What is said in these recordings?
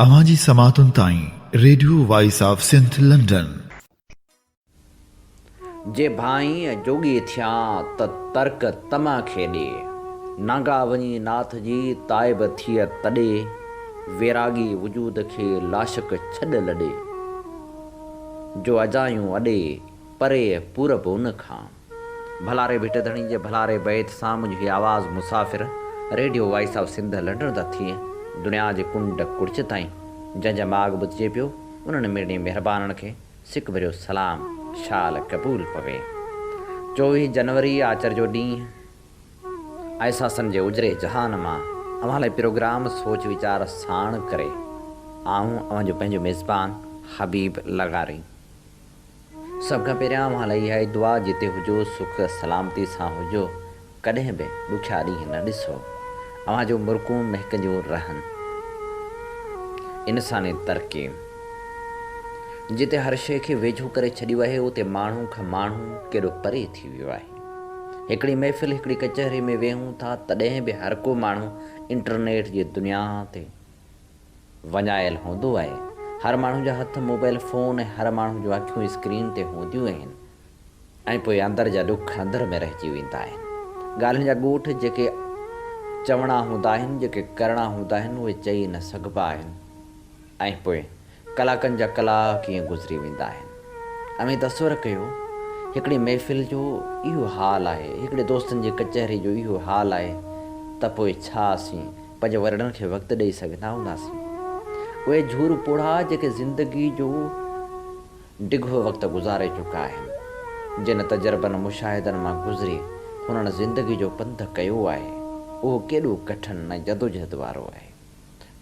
اوهان جي سماعتن تائين radio voice of Sindh London. جي ڀانئين جوڳي ٿيان ته ترڪ طمع کي ڏي، نانگا وڃي ناٿ جي تائب ٿيء تڏي، ويراڳي وجود کي لاشڪ ڇڏ لڏي، جو اجايون اڏي، پري پورب ان کان. ڀلاري ڀٽ ڌڻي جي ڀلاري بيت سان منهنجي هي آواز مسافر radio voice of Sindh London تان ٿي دنيا جي ڪنڊ ڪڙڇ تائين جنهن جا ماڳ ٻڌجي پيو انهن مڙني مهربانن کي سڪ ڀريو سلام شال قبول پوي. 24 جنوري آچر جو ڏينهن احساسن جي اجري جهان مان اوهان لاء پروگرام سوچ ويچار ساڻ ڪري آئون اوهان جو پنهنجو ميزبان حبيب لغاري. سڀ کان پهريان اوهان لاء اها ئي دعا جتي هجو سک سلامتي سان هجو ڪڏهن به ڏکيا ڏينهن نه ڏسو اوهان جون مرڪون مهڪنديون رهن. انساني ترقي جتي هر شيء کي ويجهو ڪري ڇڏيو آهي اتي ماڻهو کان ماڻهو ڪيڏو پري ٿي ويو آهي. هڪڙي محفل هڪڙي ڪچهري ۾ ويهون ٿا تڏهن به هر ڪو ماڻهو انٽرنيٽ جي دنيا تي وڃايل هوندو آهي. هر ماڻهو جا هٿ موبائل فون ۽ هر ماڻهو جون اکيون اسڪرين تي هونديون آهن ۽ پوء اندر جا ڏک اندر ۾ رهجي ويندا آهن. ڳالهين جا ڳوٺ جيڪي چوڻا هوندا آهن، جيڪي ڪرڻا هوندا آهن، اهي چئي نه سگهبا آهن ۽ پوء ڪلاڪن جا ڪلاڪ ائين گذري ويندا آهن. اوهين تصور ڪيو، هڪڙي محفل جو اهو حال آهي، هڪڙي دوستن جي ڪچهري جو اهو حال آهي ته پوء ڇا اسين پنهنجي وڏڙن کي وقت ڏئي سگهندا هونداسين. اهي جهور پوڙها جيڪي زندگي جو ڊگهو وقت گذاري چڪا آهن، جن تجربن مشاهدن مان گذري هنن زندگي جو پنڌ ڪيو آهي، اهو ڪيڏو ڪٺن ۽ جدوجهد وارو آهي.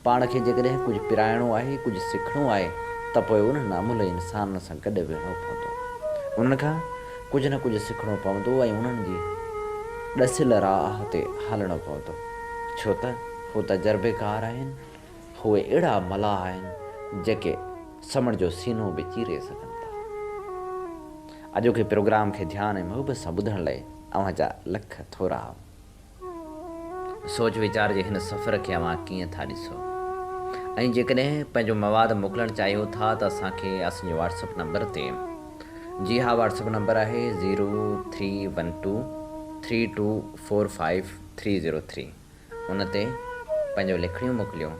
پاڻ کي جيڪڏهن ڪجهه پرائڻو آهي، ڪجهه سکڻو آهي ته پوء انهن املهه انسانن سان گڏ ويهڻو پوندو. انهن کان ڪجهه نه ڪجهه سکڻو پوندو ۽ انهن جي ڏسيل راهه تي هلڻو پوندو. ڇو ته هو تجربيڪار آهن، هو اهڙا ملاح آهن جيڪي سمنڊ جو سينو به چيري سگهن ٿا. اڄوڪي پروگرام کي ڌيان ۽ محبت سان ٻڌڻ لئي اوهان جا لک ٿورا. سوچ ويچار جي هن سفر کي اوهان ڪيئن ٿا ڏسو؟ ۽ جيڪڏهن پنهنجو مواد موڪلڻ چاهيو ٿا ته اسان کي اسان جي واٽس اپ نمبر تي جي ها واٽس اپ نمبر آهي zero three one two three two four five three zero three ان تي پنهنجو لکڻيون موڪليو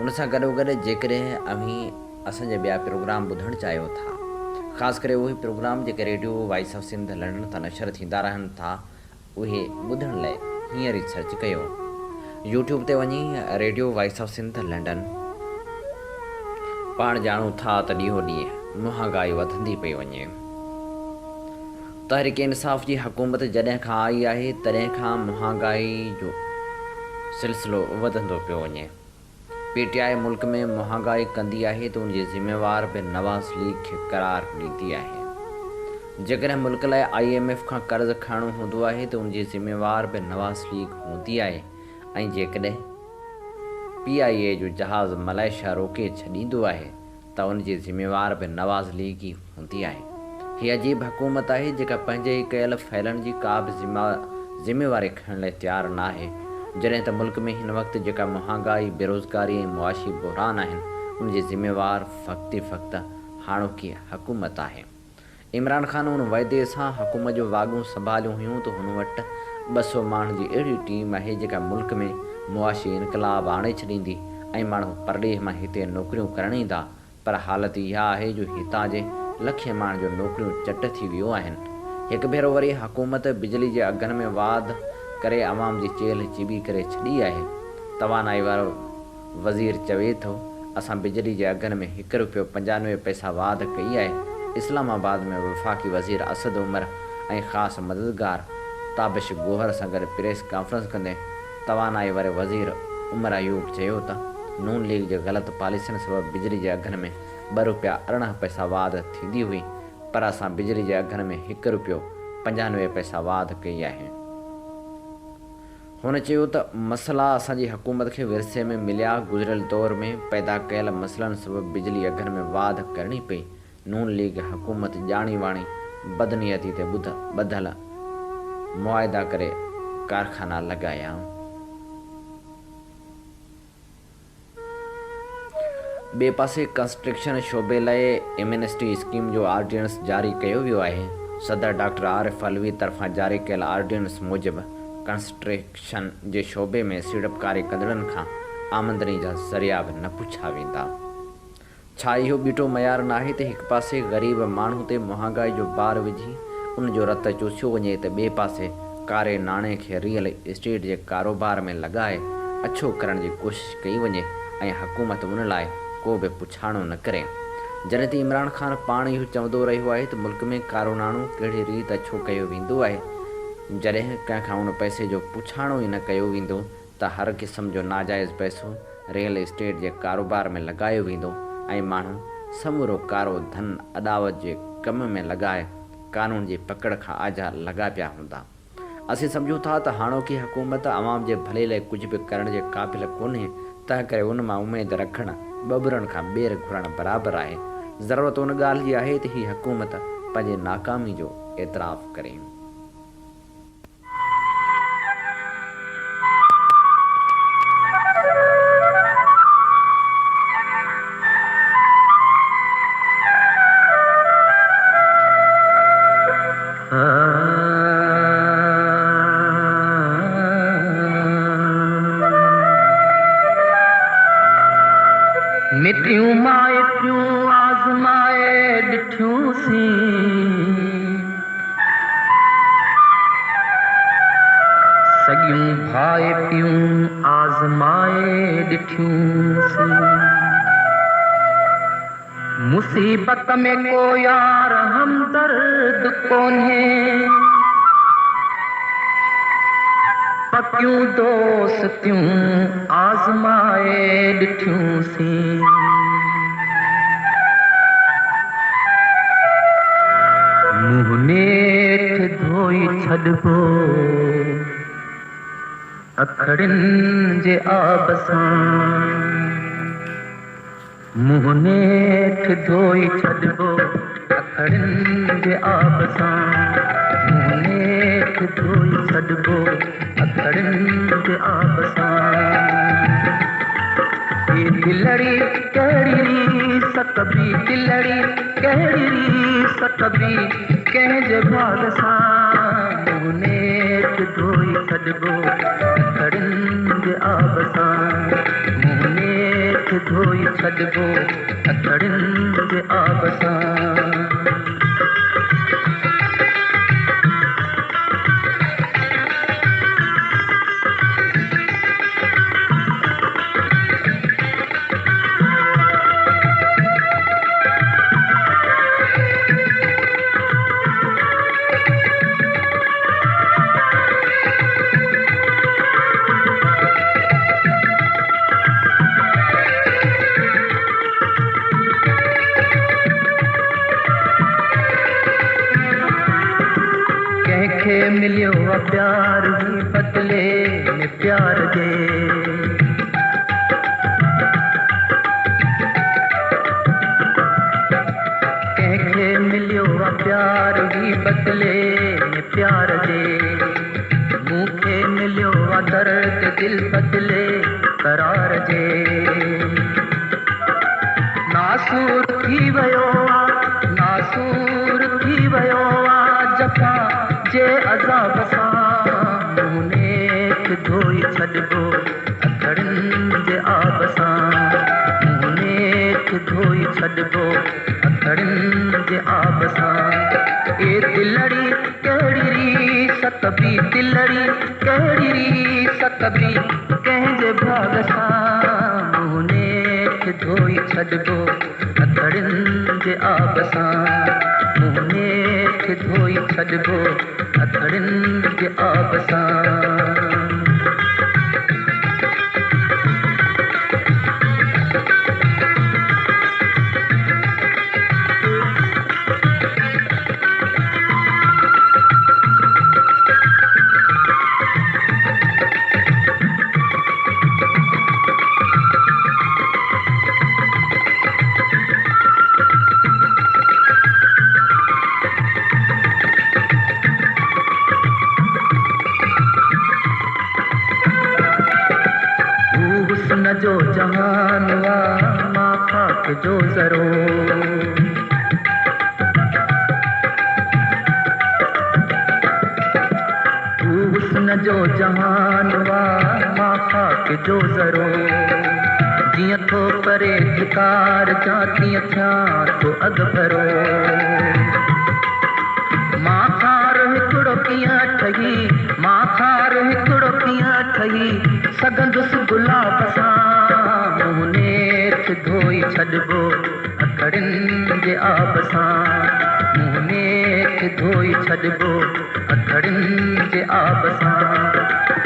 ان سان گڏوگڏ جيڪڏهن اوهين اسان جا ٻيا پروگرام ٻڌڻ چاهيو ٿا خاص ڪري اهي پروگرام جيڪي radio voice of Sindh London تان نشر ٿيندا رهن ٿا اهي ٻڌڻ لاء هينئر ئي سرچ ڪيو يوٽيوب تي وڃي radio voice of Sindh London. پاڻ ڄاڻون ٿا ته ڏينهون ڏينهن مهانگائي وڌندي پئي وڃي. تحريڪ انصاف جي حڪومت جڏهن کان آئي آهي تڏهن کان مهانگائي جو سلسلو وڌندو پيو وڃي. پي ٽي آء ملڪ ۾ مهانگائي ڪندي آهي ته ان جي ذميوار به نواز ليگ کي قرار ڏيندي آهي. جيڪڏهن ملڪ لاء I M F کان قرض کڻڻو هوندو آهي ته ان جي ذميوار به نواز ليگ هوندي آهي ۽ جيڪڏهن پي آء اي جو جهاز ملائيشيا روڪي ڇڏيندو آهي ته ان جي ذميوار به نواز ليگ ئي هوندي آهي. هي عجيب حڪومت آهي جيڪا پنهنجي ئي ڪيل فعلن جي ڪا به ذميواري کڻڻ لاء تيار ناهي. جڏهن ته ملڪ ۾ هن وقت جيڪا مهانگائي، بيروزگاري ۽ معاشي بحران آهن ان جي ذميوار فقط ئي فقط هاڻوڪي حڪومت آهي. عمران خان ان وعدي سان حڪومت جون واڳون سنڀاليون هيون ته هن وٽ 200 ماڻهن جي اهڙي ٽيم آهي جيڪا ملڪ ۾ معاشي انقلاب آڻي ڇڏيندي ۽ ماڻهو پرڏيهه مان هتي نوڪريون ڪرڻ ايندا پر حالت اها آهي جو هتان جي لکين ماڻهن جون نوڪريون چٽ ٿي ويون آهن. هڪ ڀيرو وري حڪومت بجلي جي اگهن ۾ واڌ ڪري عوام جي چيلهه چٻي ڪري ڇڏي آهي. توانائي وارو وزير چوي ٿو، اسان بجلي جي اگهن ۾ هڪ رپيو 95 پئسا واڌ ڪئي آهي، اسلام آباد ۾ وفاقي وزير اسد عمر ۽ خاص مددگار تابش گوهر سان گڏ پريس ڪانفرنس ڪندي توانائي واري وزير عمر ايوب چيو ته نون ليگ جي غلط پاليسين سبب بجلي جي اگهن ۾ ٻه رپيا 18 پئسا واڌ ٿيندي هئي پر اسان بجلي جي اگهن ۾ هڪ رپيو 95 پئسا واڌ ڪئي آهي. هن چيو ته مسئلا اسان جي حڪومت کي ورثي ۾ مليا، گذريل دور ۾ پيدا ڪيل مسئلن سبب بجلي اگهن ۾ واڌ ڪرڻي پئي، نون ليگ حڪومت ڄاڻي واڻي بدنيتي تي ٻڌل معاهدا ڪري ڪارخانا لڳايا. ٻئي پاسي ڪنسٽرڪشن شعبي لاء ايمنسٽي اسڪيم جو آرڊيننس جاري ڪيو ويو آهي. صدر ڊاڪٽر عارف علوي طرفان جاري ڪيل آرڊيننس موجب ڪنسٽرڪشن جي شعبي ۾ سيڙپڪاري ڪندڙن کان آمدني جا ذريعا به نه پڇيا ويندا. ڇا اهو ٻيٽو معيار ناهي ته هڪ پاسي غريب ماڻهو تي مهانگائي جو بار وجهي ان جو رت چوسيو وڃي ته ٻئي پاسي ڪاري ناڻي کي ريئل اسٽيٽ جي ڪاروبار ۾ لڳائي اڇو ڪرڻ جي ڪوشش ڪئي وڃي ۽ حڪومت ان لاء ڪو به پڇاڻو نه ڪري. جڏهن ته عمران خان پاڻ اهو چوندو رهيو آهي ته ملڪ ۾ ڪارو ناڻو ڪهڙي ريت اڇو ڪيو ويندو آهي جڏهن ڪنهن کان ان پئسي جو پڇاڻو ئي نه ڪيو ويندو ته هر قسم جو ناجائز پئسو ريئل اسٽيٽ جي ڪاروبار ۾ لڳايو ويندو ۽ ماڻهو سمورو ڪارو ڌن اڏاوت جي ڪم ۾ لڳائي قانون جي پڪڙ کان آجا لڳا پيا هوندا. اسين سمجهون ٿا ته هاڻوڪي حڪومت عوام جي ڀلي لاء ڪجهه به ڪرڻ جي قابل ڪونهي، تنهنڪري ان مان اميد رکڻ ٻٻرن کان ٻير گهرڻ برابر آهي. ضرورت ان ڳالهه جي آهي ته هي حڪومت پنهنجي ناڪامي جو اعتراف ڪري. مٽيون مائٽيون آزمائي ڏٺيونسين. سڳيون ڀائپيون آزمائي ڏٺيونسين. مصيبت ۾ ڪو يار همدرد ڪونهي. پڪيون دوستيون آزمائي ڏٺيونسين. منهن نيٺ ڌوئي ڇڏبو اکڙين جي آب سان. منهن نيٺ ڌوئي ڇڏبو اکڙين جي آب سان. منهن نيٺ ڌوئي ڇڏبو اکڙين جي آب سان. هي دلڙي ڪهڙي ريس ڪبي دلڙي ڪهڙي ريس ڪبي ڪنهن جي ڀاڳ سان. منهن نيٺ ڌوئي ڇڏبو اکڙين جي آب سان. منهن نيٺ ڌوئي ڇڏبو اکڙين جي آب سان. ڪنهن کي مليو آ پيار هي بدلي ۾ پيار جي. ڪنهن کي مليو آ پيار هي بدلي ۾ پيار جي. مون کي مليو آ درد دل بدلي قرار جي. ناسور ٿي ويو آ ناسور ٿي ويو آ جفا جي عذاب سان. منهن نيٺ ڌوئي ڇڏبو اکڙين جي آب سان. منهن نيٺ ڌوئي ڇڏبو اکڙين جي آب سان. اي دلڙي ڪهڙي ريس ڪبي دلڙي ڪهڙي ريس ڪبي ڪنهن جي ڀاڳ سان. منهن نيٺ ڌوئي ڇڏبو اکڙين جي آب سان. منهن نيٺ ڌوئي ڇڏبو اکڙين جي آب سان. خاڪ جو ذرو. تون حسن جو جهان آ، مان خاڪ جو ذرو. جيئن ٿو پري ڌڪارجان، تيئن ٿيان ٿو اڳڀرو. مان خار هڪڙو ڪيئن ٺهي، مان خار هڪڙو ڪيئن ٺهي سگهندس گلاب سان. منهن نيٺ ڌوئي ڇڏبو اکڙين جي آب سان. منهن نيٺ ڌوئي ڇڏبو اکڙين جي آب سان.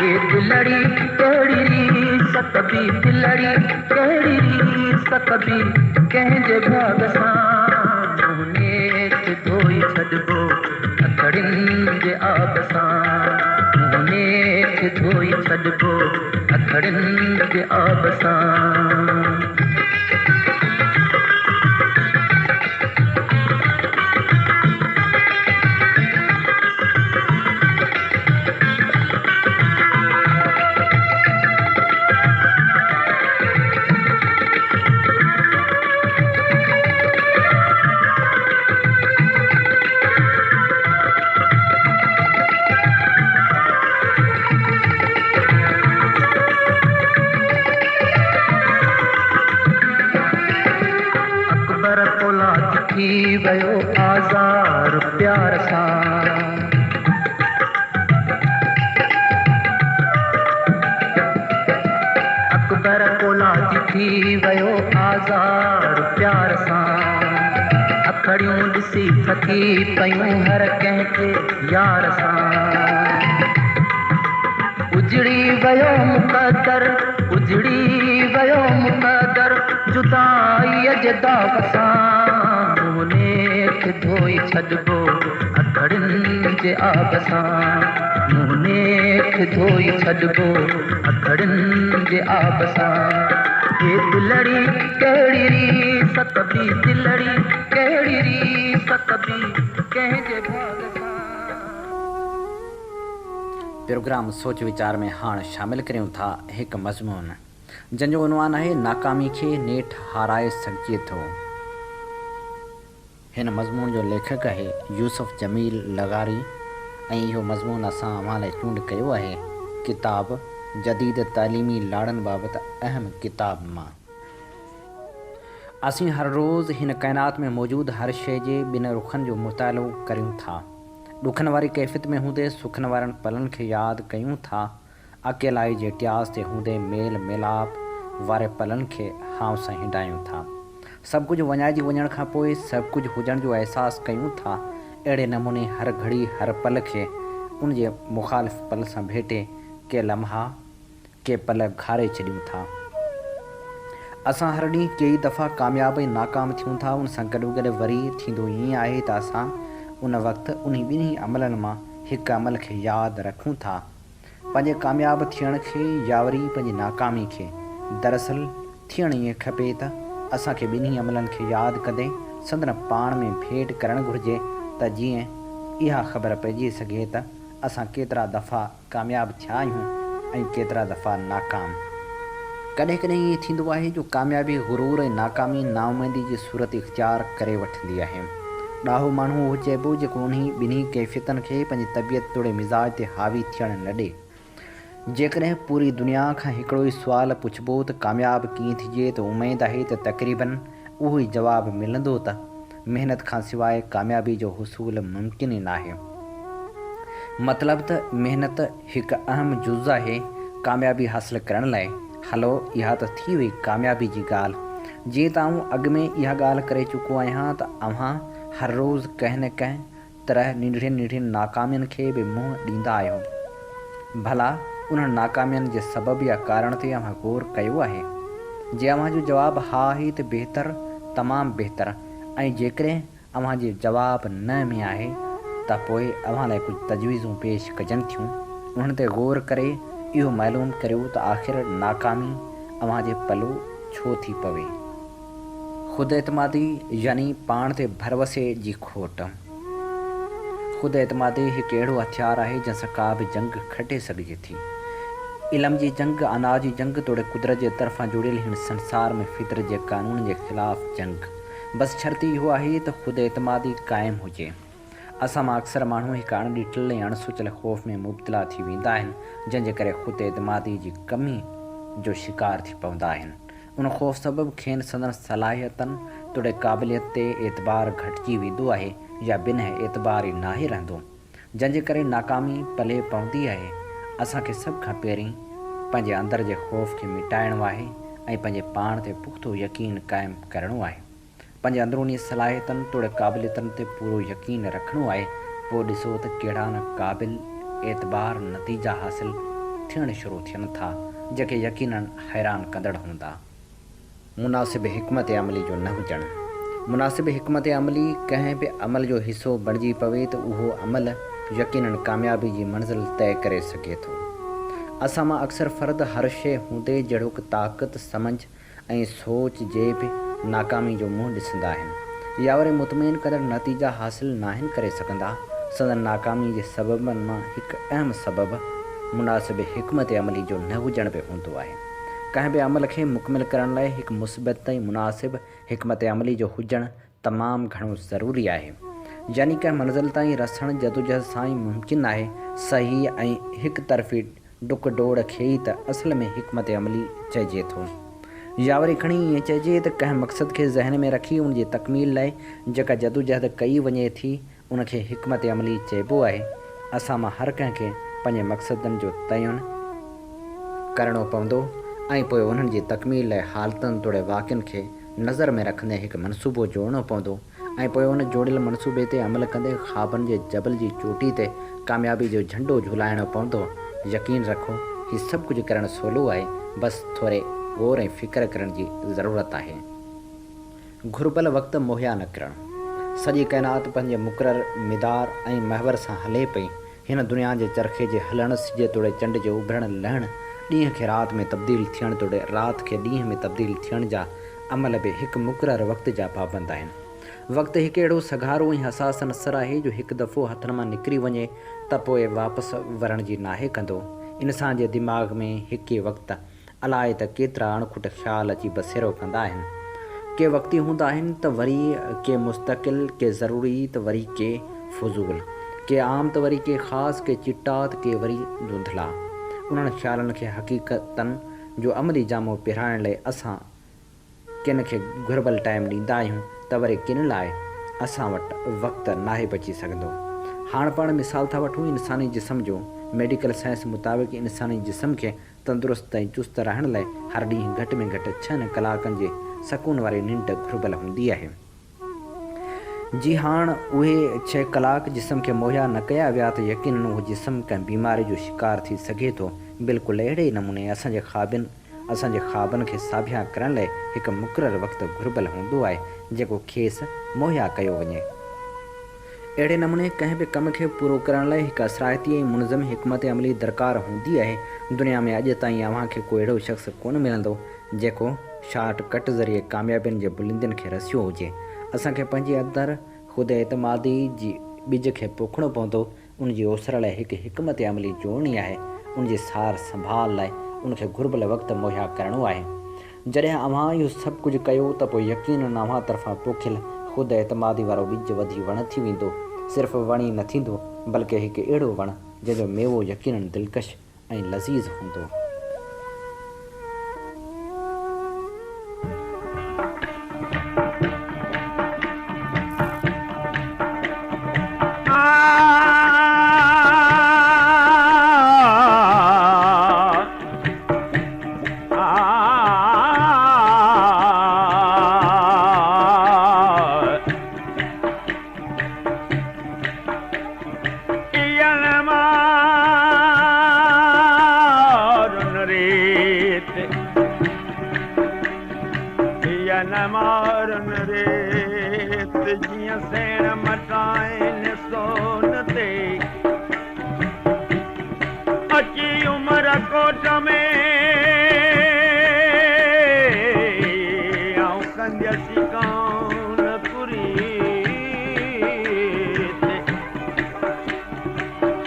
اي دلڙي ڪهڙي ريس ڪبي، دلڙي ڪهڙي ريس ڪبي ڪنهن جي ڀاڳ سان. منهن نيٺ ڌوئي ڇڏبو اکڙين جي آب سان. منهن نيٺ ڌوئي ڇڏبو اکڙين جي آب سان. اڪبر پولاد ٿي ويو آزار پيار سان. اڪبر پولاد ٿي ويو آزار پيار سان. اکڙيون ڏسي ٿڪي پيون هر ڪنهن کي يار سان. اجڙي ويو مقدر، اجڙي ويو مقدر جدائيء جي داغ سان. منهن نيٺ ڌوئي ڇڏبو اکڙين جي آب سان. منهن نيٺ ڌوئي ڇڏبو اکڙين جي آب سان. اي دلڙي ڪهڙي ريس ڪبي، دلڙي ڪهڙي ريس ڪبي ڪنهن جي ڀاڳ سان. پروگرام سوچ ويچار ۾ هاڻ شامل ڪريون ٿا هڪ مضمون جنهن جو عنوان آهي ناڪامي کي نيٺ هارائي سگهجي ٿو. هن مضمون جو ليکڪ آهي يوسف جميل لغاري ۽ اهو مضمون اسان اوهان لاء چونڊ ڪيو آهي ڪتاب جديد تعليمي لاڙن بابت اهم ڪتاب مان. اسين هر روز هن ڪائنات ۾ موجود هر شيء جي ٻن رخن جو مطالعو ڪريون ٿا. ڏکن واري ڪيفيت ۾ هوندي سکن وارن پلن کي ياد ڪيون ٿا. اڪيلائي جي ٽياس تي هوندي ميل ميلاپ واري پلن کي هانء سان هنڊايون ٿا. سڀ ڪجهه وڃائجي وڃڻ کان پوء سڀ ڪجهه هجڻ جو احساس ڪيون ٿا. اهڙي نموني هر گهڙي هر پل کي ان جي مخالف پل سان ڀيٽي ڪي لمحا، ڪي پل گهاري ڇڏيون ٿا. اسان هر ڏينهن ڪيئي دفعا ڪامياب ۽ ناڪام ٿيون ٿا، ان سان گڏوگڏ وري ٿيندو ائين آهي ته اسان ان وقت انهي ٻنهي عملن مان هڪ عمل کي ياد رکون ٿا. پنهنجي ڪامياب ٿيڻ کي يا وري پنهنجي ناڪامي کي. دراصل ٿيڻ ائين کپي ته اسان کي ٻنهي عملن کي ياد ڪندي سندن پاڻ ۾ ڀيٽ ڪرڻ گهرجي ته جيئن اها خبر پئجي سگهي ته اسان ڪيترا دفعا ڪامياب ٿيا آهيون ۽ ڪيترا دفعا ناڪام. ڪڏهن ڪڏهن ائين ٿيندو آهي جو ڪاميابي غرور ۽ ناڪامي نااميدي جي صورت اختيار ڪري وٺندي آهي. ڏاهو ماڻهو اهو چئبو جيڪو انهي ٻنهي ڪيفيتن کي پنهنجي طبيعت توڙي مزاج تي حاوي ٿيڻ نه ڏي. جيڪڏهن پوري دنيا کان هڪڙو ئي سوال پڇبو ته ڪامياب ڪيئن ٿجي ته اميد آهي ته تقريبن اهو ئي جواب ملندو ته محنت کان سواء ڪاميابي جو حصول ممڪن ئي ناهي. مطلب ته محنت هڪ اهم جز آهي ڪاميابي حاصل ڪرڻ لاء. هلو اها ته ٿي وئي ڪاميابي جي ڳالهه. جيئن ته آئون اڳ ۾ اها ڳالهه ڪري چڪو آهيان ته اوهان هر روز ڪنهن نه ڪنهن طرح ننڍڙين ننڍڙين ناڪامين کي به منهن ڏيندا آهيو. ڀلا انهن ناڪامين جي سبب يا ڪارڻ تي اوهان غور ڪيو آهي؟ جي اوهان جو جواب ها آهي ته بهتر، تمام بهتر ۽ جيڪڏهن اوهان جي جواب نه ۾ آهي ته پوء اوهان لاء ڪجهه تجويزون پيش ڪجن ٿيون، انهن تي غور ڪري اهو معلوم ڪريو ته آخر ناڪامي اوهان جي پلو ڇو ٿي پوي. خود اعتمادي يعني پاڻ تي ڀروسي جي کوٽ. خود اعتمادي هڪ اهڙو هٿيار آهي جنهن سان ڪا به جنگ کٽي سگهجي ٿي. علم جي جنگ، انا جي جنگ توڙي قدرت جي طرفان جوڙيل هن سنسار ۾ فطرت جي قانون جي خلاف جنگ. بس شرط اهو آهي ته خود اعتمادي قائم هجي. اسان مان اڪثر ماڻهو هڪ اڻ ڏٺل ۽ اڻ سوچيل خوف ۾ مبتلا ٿي ويندا آهن، جنهن جي ڪري خود اعتمادي جي ڪمي جو شڪار ٿي پوندا آهن. ان خوف سبب کين سندن صلاحيتن توڙي قابليت تي اعتبار گهٽجي ويندو آهي يا بنهه اعتبار ئي ناهي رهندو، جنهن جي ڪري ناڪامي پلئه پوندي آهي. اسان کي سڀ کان پهرين پنهنجي اندر جي خوف کي مٽائڻو آهي ۽ پنهنجي پاڻ تي پختو يقين قائم ڪرڻو آهي. پنهنجي اندروني صلاحيتن توڙي قابليتن تي پورو يقين رکڻو آهي، پوء ڏسو ته ڪهڙا نه قابل اعتبار نتيجا حاصل ٿيڻ شروع ٿين ٿا، جيڪي يقينن حيران ڪندڙ هوندا. مناسب حڪمت عملي جو نه هجڻ. مناسب حڪمت عملي ڪنهن به عمل جو حصو بڻجي پوي ته اهو عمل يقينن ڪاميابي جي منزل طئي ڪري سگهي ٿو. اسان مان اڪثر فرد هر شيء هوندي جهڙوڪ طاقت، سمجهه، ۽ سوچ جي به ناڪامي جو منهن ڏسندا آهن يا وري مطمئن ڪندڙ نتيجا حاصل ناهن ڪري سگهندا، سندن ناڪامي جي سببن مان هڪ اهم سبب مناسب حڪمت عملي جو نه هجڻ به هوندو آهي. ڪنهن به عمل کي مڪمل ڪرڻ لاء هڪ مثبت ۽ مناسب حڪمت عملي جو هجڻ تمام گهڻو ضروري آهي. يعني ڪنهن منزل تائين رسڻ جدوجهد سان ئي ممڪن آهي، صحيح ۽ هڪ طرفي ڊڪ ڊوڙ کي ئي ته اصل ۾ حڪمت عملي چئجي ٿو. يا وري کڻي ائين چئجي ته ڪنهن مقصد کي ذهن ۾ رکي ان جي تڪميل لاء جيڪا جدوجهد ڪئي وڃي ٿي ان کي حڪمت عملي چئبو آهي. اسان مان هر ڪنهن کي پنهنجي مقصدن جو تعين ڪرڻو پوندو ۽ پوء انهن جي تڪميل لاء حالتن توڙي واقعن کي نظر ۾ رکندي هڪ منصوبو جوڙڻو پوندو ۽ پوء ان جوڙيل منصوبي تي عمل ڪندي خوابن جي جبل جي چوٽي تي ڪاميابي جو جهنڊو جهولائڻو پوندو. يقين رکو هي سڀ ڪجهه ڪرڻ سولو آهي بس ٿوري غور ۽ فڪر ڪرڻ جي ضرورت آهي. گهربل وقت مهيا نه ڪرڻ. سڄي ڪائنات پنهنجي مقرر مدار ۽ محور سان هلي پئي. هن دنيا جي چرخي جي هلڻ، سج توڙي چنڊ جي اڀرڻ لهڻ، ڏينهن کي رات ۾ تبديل ٿيڻ توڙي رات کي ڏينهن ۾ تبديل ٿيڻ جا عمل به هڪ مقرر وقت جا پابند آهن. وقت هڪ اهڙو سگهارو ۽ حساس عنصر آهي جو هڪ دفعو هٿن مان نڪري وڃي ته پوء واپس ورڻ جي ناهي ڪندو. انسان جي دماغ ۾ هڪ ئي وقت الائي ته ڪيترا اڻکٽ خيال اچي بسيرو ڪندا آهن. ڪي وقتي هوندا آهن ته وري ڪي مستقل، ڪي ضروري ته وري ڪي فضول، ڪي عام ته وري ڪي خاص، ڪي چٽا ته ڪي وري ڌنڌلا. انهن خيالن کي حقيقتن جو عملي جامو پهرائڻ لئه اسان ڪن کي گهربل ٽائيم ڏيندا آهيون ته وري ڪن لاء اسان وٽ وقت ناهي بچي سگهندو. هاڻ پاڻ مثال ٿا وٺون انساني جسم جو، ميڊيڪل سائنس مطابق انساني جسم کي تندرست ۽ چست رهڻ لاء هر ڏينهن گهٽ ۾ گهٽ ڇهن ڪلاڪن جي سڪون واري ننڊ گهربل هوندي آهي. جي هاڻ اهي ڇهه ڪلاڪ جسم کي مهيا نه ڪيا ويا ته يقينن اهو جسم ڪنهن بيماري جو شڪار ٿي سگهي ٿو. بلڪل اهڙي ئي نموني اسان جي خوابن اسان جي خوابن کي ساڀيان ڪرڻ لاء هڪ مقرر وقت گهربل هوندو آهي جيڪو کيس مهيا ڪيو وڃي. اهڙي نموني ڪنهن به ڪم کي پورو ڪرڻ لاء هڪ اثرائتي ۽ منظم حڪمت عملي درڪار هوندي آهي. دنيا ۾ اڄ تائين اوهان کي ڪو اهڙو شخص ڪونه ملندو، جيڪو شارٽ ڪٽ ذريعي ڪاميابين جي بلندين کي رسيو هجي. اسان کي پنهنجي اندر خود اعتمادي جي ٻج کي پوکڻو پوندو، ان جي اوسر لاء هڪ حڪمت عملي جوڙڻي آهي، ان جي سار سنڀال لاء ان کي گهربل وقت مهيا ڪرڻو آهي. جڏهن اوهان اهو سڀ ڪجهه ڪيو ته پوء يقيناً اوهان طرفان پوکيل خود اعتمادي وارو ٻج وڌي وڻ ٿي ويندو. صرف وڻ ئي نه ٿيندو، بلڪه هڪ اهڙو وڻ، جنهن جو ميوو يقيناً دلڪش ۽ لذيذ هوندو. اچي عمر ڪوٽ ۾ آئون ڪنديس ڪون ڪريت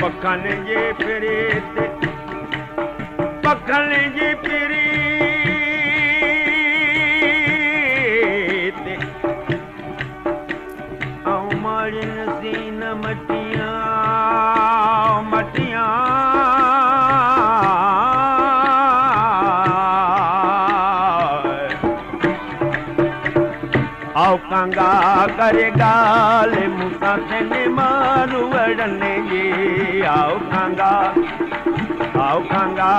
پکن جي ڦري تي. پاٺن جي پريت ۽ ماڙين سين مٽيان مٽيان. آئو ڪانگا ڪري ڳالهه مون سان ٿين ماروئڙن جي آئو ڪانگا آئو ڪانگا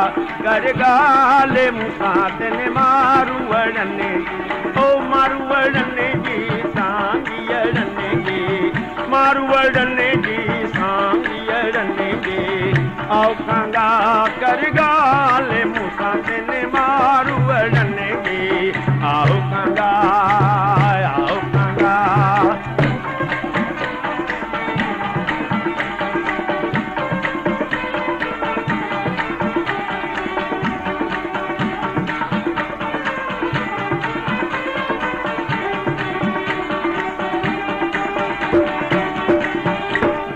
ڪري ڳالهه مون سان ٿين ماروئڙن جي او ماروئڙن جي سانگيئڙن جي ماروئڙن جي سانگيئڙن جي آئو ڪانگا ڪر ڳالهه مون سان ٿين ماروئڙن جي آئو ڪانگا آئو ڪانگا.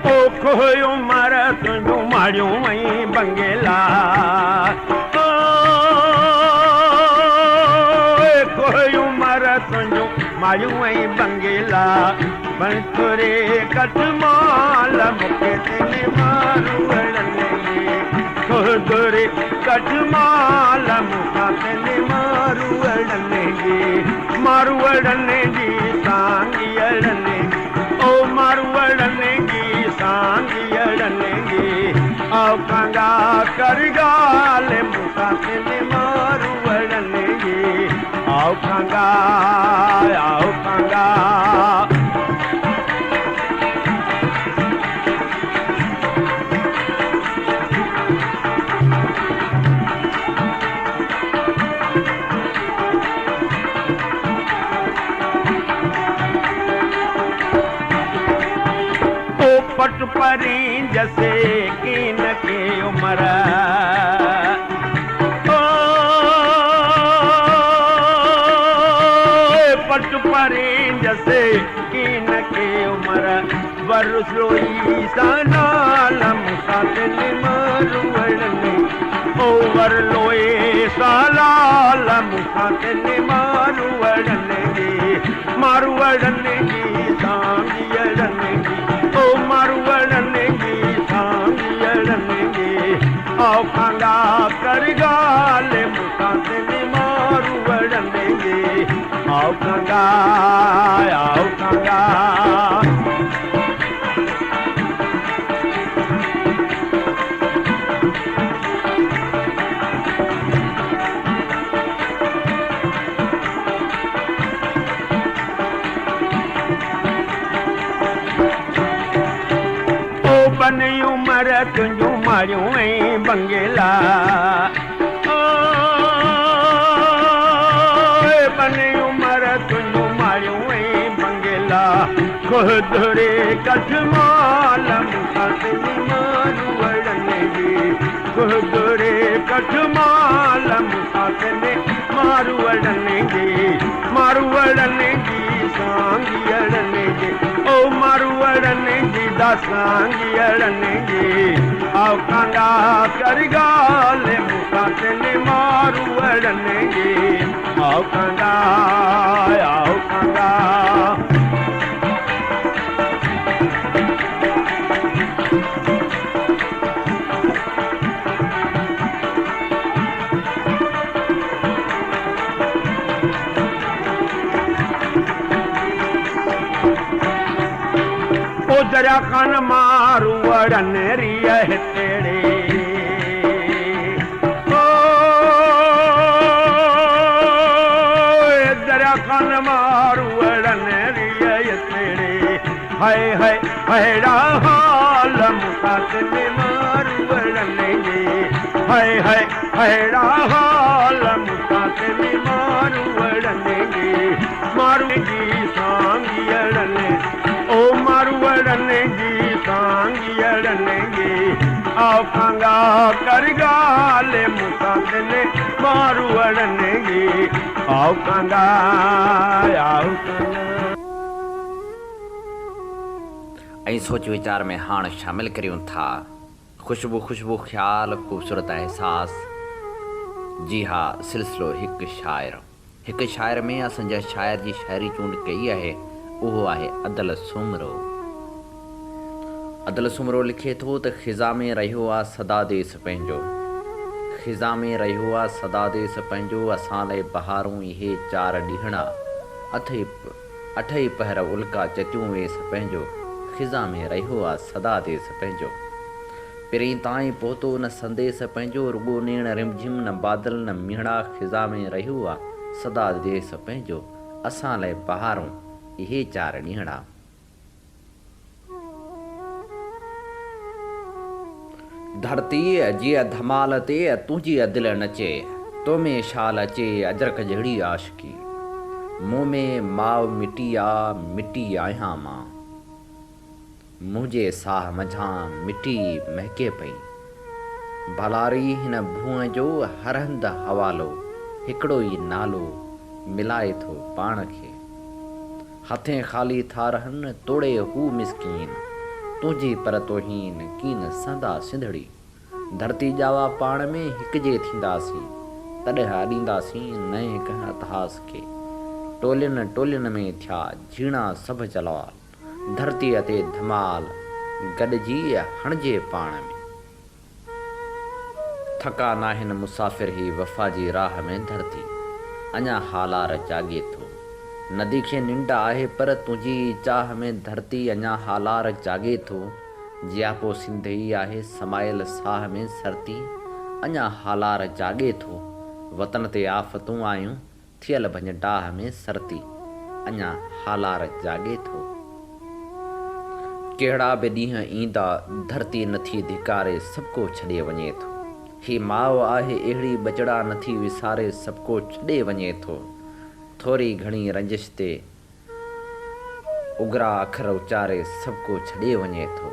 او کوهه عمر تنهنجون ماڙيون ۽ بنگلا کوهه عمر تنهنجون ماڙيون ۽ بنگلا بنسري ڪٺمال مون کي تن ماروئڙن جي کوهه ڪٺمال مون کان تن ماروئڙن جي ماروئڙن جي سانگيئڙن او ماروئڙن جي سانگيئڙن جي آئو ڪانگا ڪر ڳالهه مون سان تن ماروئڙن جي آئو ڪانگا آئو ڪانگا. او پٽ پرين جسي ڪين کي عمر او پٽ پرين جسي ڪين کي عمر ور سوئي سان مون سان تن ماروئڙن او ور لوئي سان لال مون سان تن ماروئڙن جي ماروئڙن جي سانگيئڙن جي او ماروئڙن جي سانگيئڙن جي آئو ڪانگا ڪر ڳالهه مون سان تن ماروئڙن جي آئو ڪانگا آئو ڪانگا. او بني عمر تنهنجون ماڙيون ۽ بنگلا او بني عمر تنهنجون ماڙيون ۽ بنگلا کوهه ڪٺمال مون سان تن ماروئڙن جي کوهه ڪٺمال مون سان تن ماروئڙن جي ماروئڙن جي سانگيئڙن جي او ماروئڙن جي دا سانگيئڙن جي آئو ڪانگا ڪر ڳالهه مون سان تن ماروئڙن جي آئو ڪانگا آئو ڪانگا. او دريا خان ماروئڙن ريءَ هتڙي او دريا خان ماروئڙن ريءَ هتڙي هاءِ هاءِ ههڙا حال مون سان تن ماروئڙن جي هاءِ هاءِ ههڙا حال مون سان تن ماروئڙن جي مارو جي سانگيئڙن او ماروئڙن جي سانگيئڙن جي آئو ڪانگا ڪر ڳالهه مون سان تن ماروئڙن جي آئو ڪانگا آئو ڪانگا. ۽ سوچ ويچار ۾ هاڻ شامل ڪريون ٿا خوشبو خوشبو خيال خوبصورت احساس جي ها سلسلو هڪ شاعر هڪ شاعر ۾ اسان جنهن شاعر جي شاعري چونڊ ڪئي آهي اهو آهي ادل سومرو. ادل سومرو لکي ٿو ته خزان ۾ رهيو آ سدا ديس پنهنجو خزان ۾ رهيو آ سدا ديس پنهنجو اسان لئه بهارون اهي چار ڏينهڙا اٿئي اٺئي پهر الڪا چتيون ويس پنهنجو خزان ۾ رهيو آ سدا ديس پنهنجو پرين تائين پهتو نه سنديس پنهنجو رڳو نيڻ رمجھم نه بادل نه مينهڙا خزان ۾ رهيو آ سدا ديس پنهنجو اسان لئه بهارون اهي چار ڏينهڙا. ڌرتيء جي ڌمال تي تنهنجي دل نچي، تو ۾ شال اچي اجرڪ جهڙي عاشقي. مون ۾ ماء مٽي آ، مٽي آهيان مان. منهنجي ساهه منجهان مٽي مهڪي پئي. ڀلاري هن ڀونء جو هر هنڌ حوالو، هڪڙو ئي نالو ملائي ٿو پاڻ کي. هٿين خالي ٿا رهن توڙي هو مسڪين، تنهنجي پر توهين ڪين سهندا سنڌڙي. ڌرتي ڄاوا پاڻ ۾ هڪجي ٿينداسين، تڏهن اڏينداسين نئين ڪنهن اتهاس کي. ٽولين ٽولين ۾ ٿيا جهيڻا سڀ جلال، ڌرتيء تي ڌمال گڏجي هڻجي پاڻ ۾. ٿڪا ناهن مسافر هي وفا جي راهه ۾ ڌرتي اڃا هالار جاڳي ٿو. ندي کي ننڊ آهي پر تنهنجي ئي چاهه ۾ ڌرتي اڃا هالار جاڳي ٿو. جياپو سنڌ ئي آهي سمايل ساهه ۾ سرتي اڃا هالار جاڳي ٿو. وطن تي آفتون آيون ٿيل ڀڃ ڊاهه ۾ سرتي اڃا هالار جاڳي ٿو. ڪهڙا به ڏينهن ايندا ڌرتي نٿي ڌڪاري سڀڪو ڇڏي وڃي ٿو. هي ماء آهي اهڙي ٻچڙا نٿي وساري سڀڪو ڇڏي وڃي ٿو. ٿوري گهڻي رنجش تي اگرا اکر اچاري سڀڪو ڇڏي وڃي ٿو.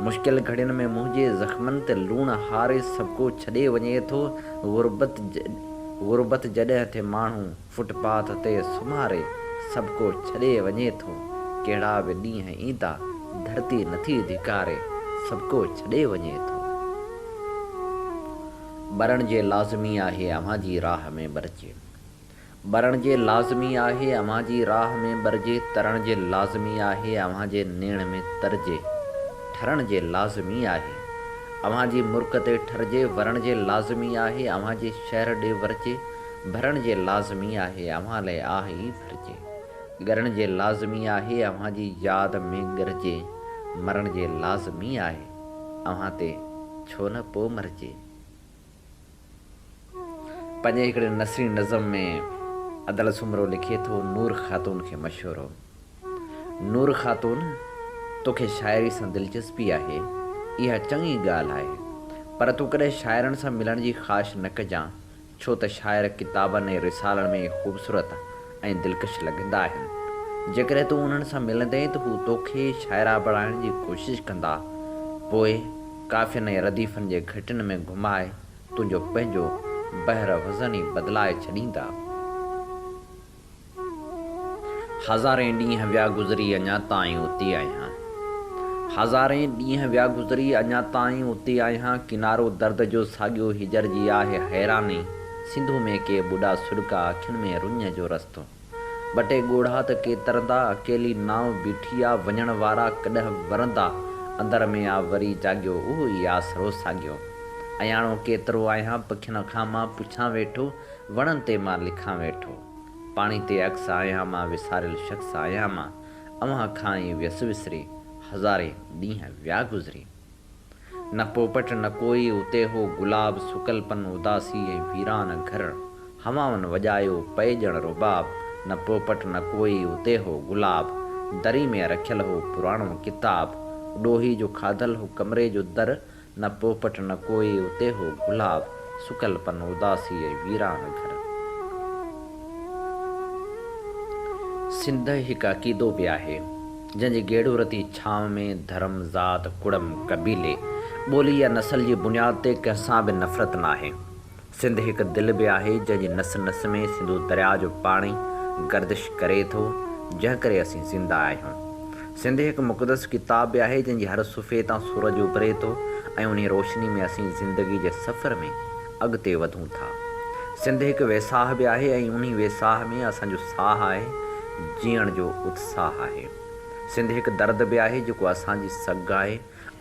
مشڪل گهڙين ۾ منهنجي زخمن تي لوڻ هاري سڀڪو ڇڏي وڃي ٿو. غربت غربت جڏهن ٿي ماڻهو فٽ پاٿ تي سمهاري سڀڪو ڇڏي وڃي ٿو. ڪهڙا به ڏينهن ايندا ڌرتي نٿي ڌڪاري سڀڪو ڇڏي وڃي ٿو. ٻرڻ جي لازمي آهي اوهان جي راهه ۾ ٻرجي. ٻرڻ جي لازمي آهي اوهان جي راهه ۾ ٻرجي ترڻ جي لازمي آهي اوهان جي نيڻ ۾ ترجي ٺرڻ جي لازمي آهي اوهان جي مرڪ تي ٺرجي ورڻ جي لازمي آهي اوهان جي شهر ڏي ورجي ڀرڻ جي لازمي آهي اوهان لئه آهه ئي ڀرجي ڳرڻ جي لازمي آهي اوهان جي ياد ۾ ڳرجي مرڻ جي لازمي آهي اوهان تي ڇو نه پو مرجي. پنهنجي هڪڙي نثري نظم ۾ ادل سومرو لکي ٿو، نور خاتون کي مشورو. نور خاتون، توکي شاعري سان دلچسپي آهي، اها چڱي ڳالهه آهي، پر تون ڪڏهن شاعرن سان ملڻ جي خواهش نه ڪجان، ڇو ته شاعر ڪتابن ۽ رسالن ۾ ئي خوبصورت ۽ دلڪش لڳندا آهن. جيڪڏهن تون انهن سان ملندين ته هو توکي شاعره بڻائڻ جي ڪوشش ڪندا، پوء قافين ۽ رديفن جي گهٽين ۾ گهمائي تنهنجو پنهنجو بحر وزن ئي بدلائي ڇڏيندا. هزارين ڏينهن ويا گذري اڃا تائين اتي آهيان. هزارين ڏينهن ويا گذري اڃا تائين اتي آهيان ڪنارو درد جو ساڳيو هجر جي آهي حيراني سنڌو ۾ ڪي ٻڏا سڏڪا اکين ۾ رڃ جو رستو. ٻه ٽي ڳوڙها ته ڪي ترندا، اڪيلي نانء بيٺي آ، وڃڻ وارا ڪڏهن ورندا، اندر ۾ آ وري جاڳيو اهو ئي آسرو ساڳيو. اياڻو ڪيترو آهيان پکين کان مان پڇان ويٺو، وڻن تي مان لکان ويٺو. پاڻي تي عڪس آهيان مان وساريل شخص آهيان مان، اوهان کان ئي ويس وسري، هزارين ڏينهن ويا گذري. نه پوپٽ نه ڪوئي اتي هو گلاب سڪل پن اداسي ۽ ويران گهر هوائن وڄايو پئي ڄڻ رباب نه پوپٽ نه ڪوئي اتي هو گلاب دري ۾ رکيل هو پراڻو ڪتاب ڏوهي جو کاڌل هو ڪمري جو در نه پوپٽ نه ڪوئي اتي هو گلاب سڪل پن اداسي ۽ ويران گهر. سنڌ هڪ عقيدو به آهي. جنهن جي گيڙورتي ڇانو ۾ ڌرم، ذات، ڪڙم، قبيلي، ٻولي يا نسل جي بنياد تي ڪنهن سان به نفرت ناهي. سنڌ هڪ دل به آهي، جنهن جي نس نس ۾ سنڌو درياء جو پاڻي گردش ڪري ٿو، جنهن ڪري اسين زنده آهيون. سنڌ هڪ مقدس ڪتاب به آهي، جنهن جي هر صفحي تان سورج اڀري ٿو ۽ انهي روشني ۾ اسين زندگي جي سفر ۾ اڳتي وڌون ٿا. سنڌ هڪ ويساهه به آهي ۽ انهي ويساهه ۾ اسان جو ساهه آهي، جيئڻ جو اتساهه آهي. سنڌ هڪ درد به آهي جيڪو اسان جي سگهه آهي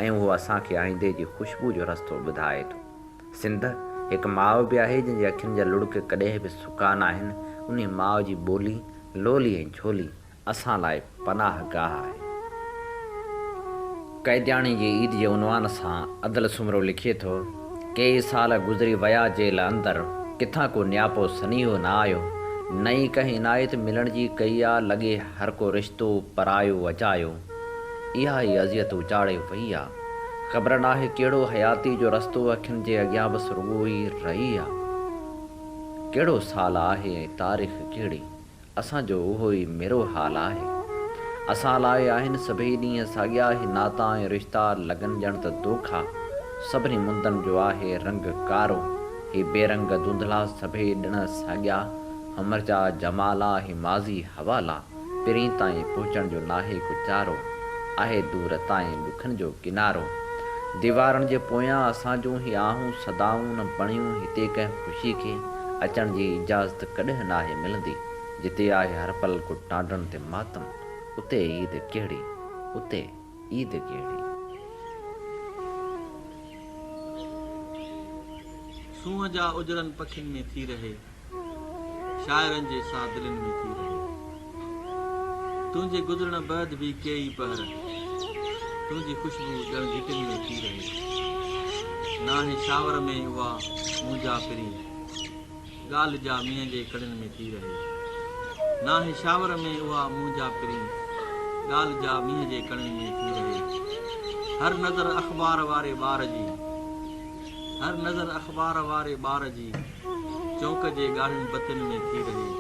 ۽ اهو اسان کي آئيندي جي خوشبو جو رستو ٻڌائي ٿو. سنڌ هڪ ماء به آهي جنهن جي اکين جا لڙڪ ڪڏهن به سڪا ناهن، انهي ماء جي ٻولي، لولي ۽ جهولي اسان لاء پناهه گاهه آهي. قيدياڻي جي عيد جي عنوان سان ادل سومرو لکي ٿو، ڪيئي سال گذري ويا جيل اندر، ڪٿان ڪو نياپو سنيهو نه آيو، نه ئي ڪنهن عنايت ملڻ جي ڪئي آ، لڳي هر ڪو رشتو پرايو اجايو، اها ئي اذيت اجاڙي وئي آ. خبر ناهي ڪهڙو حياتي جو رستو اکين جي اڳيان بس رڳو ئي رهي آ. ڪهڙو سال آهي ۽ تاريخ ڪهڙي؟ اسان جو اهو ئي ميرو حال آهي. اسان لاء آهن سڀئي ڏينهن ساڳيا هي ناتا ۽ رشتا لڳن ڄڻ ته دوکا. سڀني مندن جو آهي رنگ ڪارو هي بي رنگ ڌنڌلا سڀئي ڏڻ ساڳيا همرجا جمالا هي ماضي حوالا پرين تائين پهچڻ جو ناهي ڪو چارو آهي دور تائين ڏکن جو ڪنارو ديوارن جي پويان اسان جون هي آهون صدائون نه بڻيون هتي ڪنهن خوشي کي اچڻ جي اجازت ڪڏهن ناهي ملندي، جتي آهي هر پل ڪو ٽانڊن تي ماتم، اتي عيد ڪهڙي، اتي عيد ڪهڙي. سونهن جا اجرن پکين ۾ ٿي رهي، شاعرن جي سا دلين ۾ ٿي رهي. تنهنجي گذرڻ بعد به ڪيئي پهر، تنهنجي خوشبو ڄڻ گهٽين ۾ ٿي رهي. ناهي شاور ۾ اها منهنجا پرين، ڳالهه جا مينهن جي ڪڙين ۾ ٿي رهي. ناهي شاور ۾ اها منهنجا پرين، ڳالهه جا مينهن جي ڪڙين ۾ ٿي رهي. هر نظر اخبار واري ٻار جي، هر نظر اخبار واري ٻار جي، چونڪ جي ڳاڙهين بتين ۾ ٿي رهي.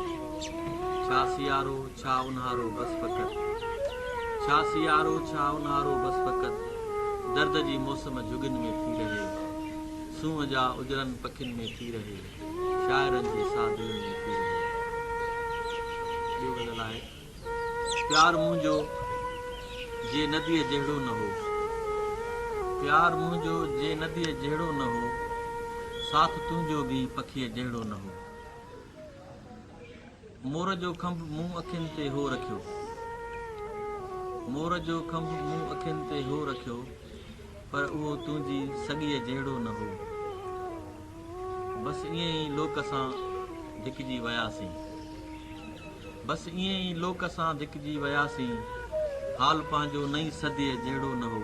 ڇا سيارو ڇا اونهارو بس فقط. ڇا سيارو ڇا اونهارو بس فقط. درد جي موسم جهڳين ۾ ٿي رهي. سونهن جا اجرن پکين ۾ ٿي رهي. شاعرن جي سا دلين ۾ ٿي رهي. ٻيو غزل آهي. پيار منهنجو جي نديء جهڙو نه هو. پيار منهنجو جي نديء جهڙو نه هو. ساٿ تنهنجو به پکيء جهڙو نه هو. مور جو کنڀ مون اکين تي هو رکيو. مور جو کنڀ مون اکين تي هو رکيو. پر اهو تنهنجي سڳيء جهڙو نه هو. بس ائين ئي لوڪ سان ڌڪجي وياسين. بس ائين ئي لوڪ سان ڌڪجي وياسين. حال پنهنجو نئين صديء جهڙو نه هو.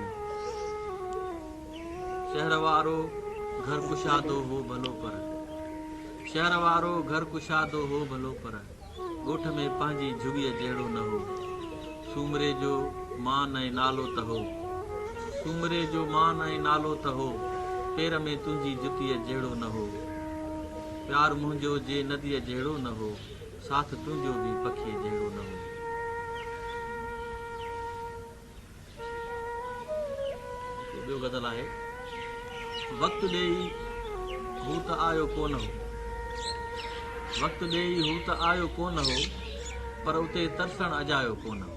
شهر وارو گهر ڪشادو هو ڀلو پر. شهر وارو گهر ڪشادو هو ڀلو پر. ڳوٺ ۾ پنهنجي جهڳيء جهڙو نه هو. سومري جو مان ۽ نالو ته هو. سومري جو مان ۽ نالو ته هو. پير ۾ تنهنجي جتيء جهڙو نه هو. پيار منهنجو جي نديء جهڙو نه هو. ساٿ تنهنجو به پکيء جهڙو نه هو. هڪ ٻيو غزل آهي. وقت ڏيئي هو ته آيو ڪونه هو. وقت ڏيئي هو ته آيو ڪونه هو، پر اتي ترسڻ اجايو ڪونه هو.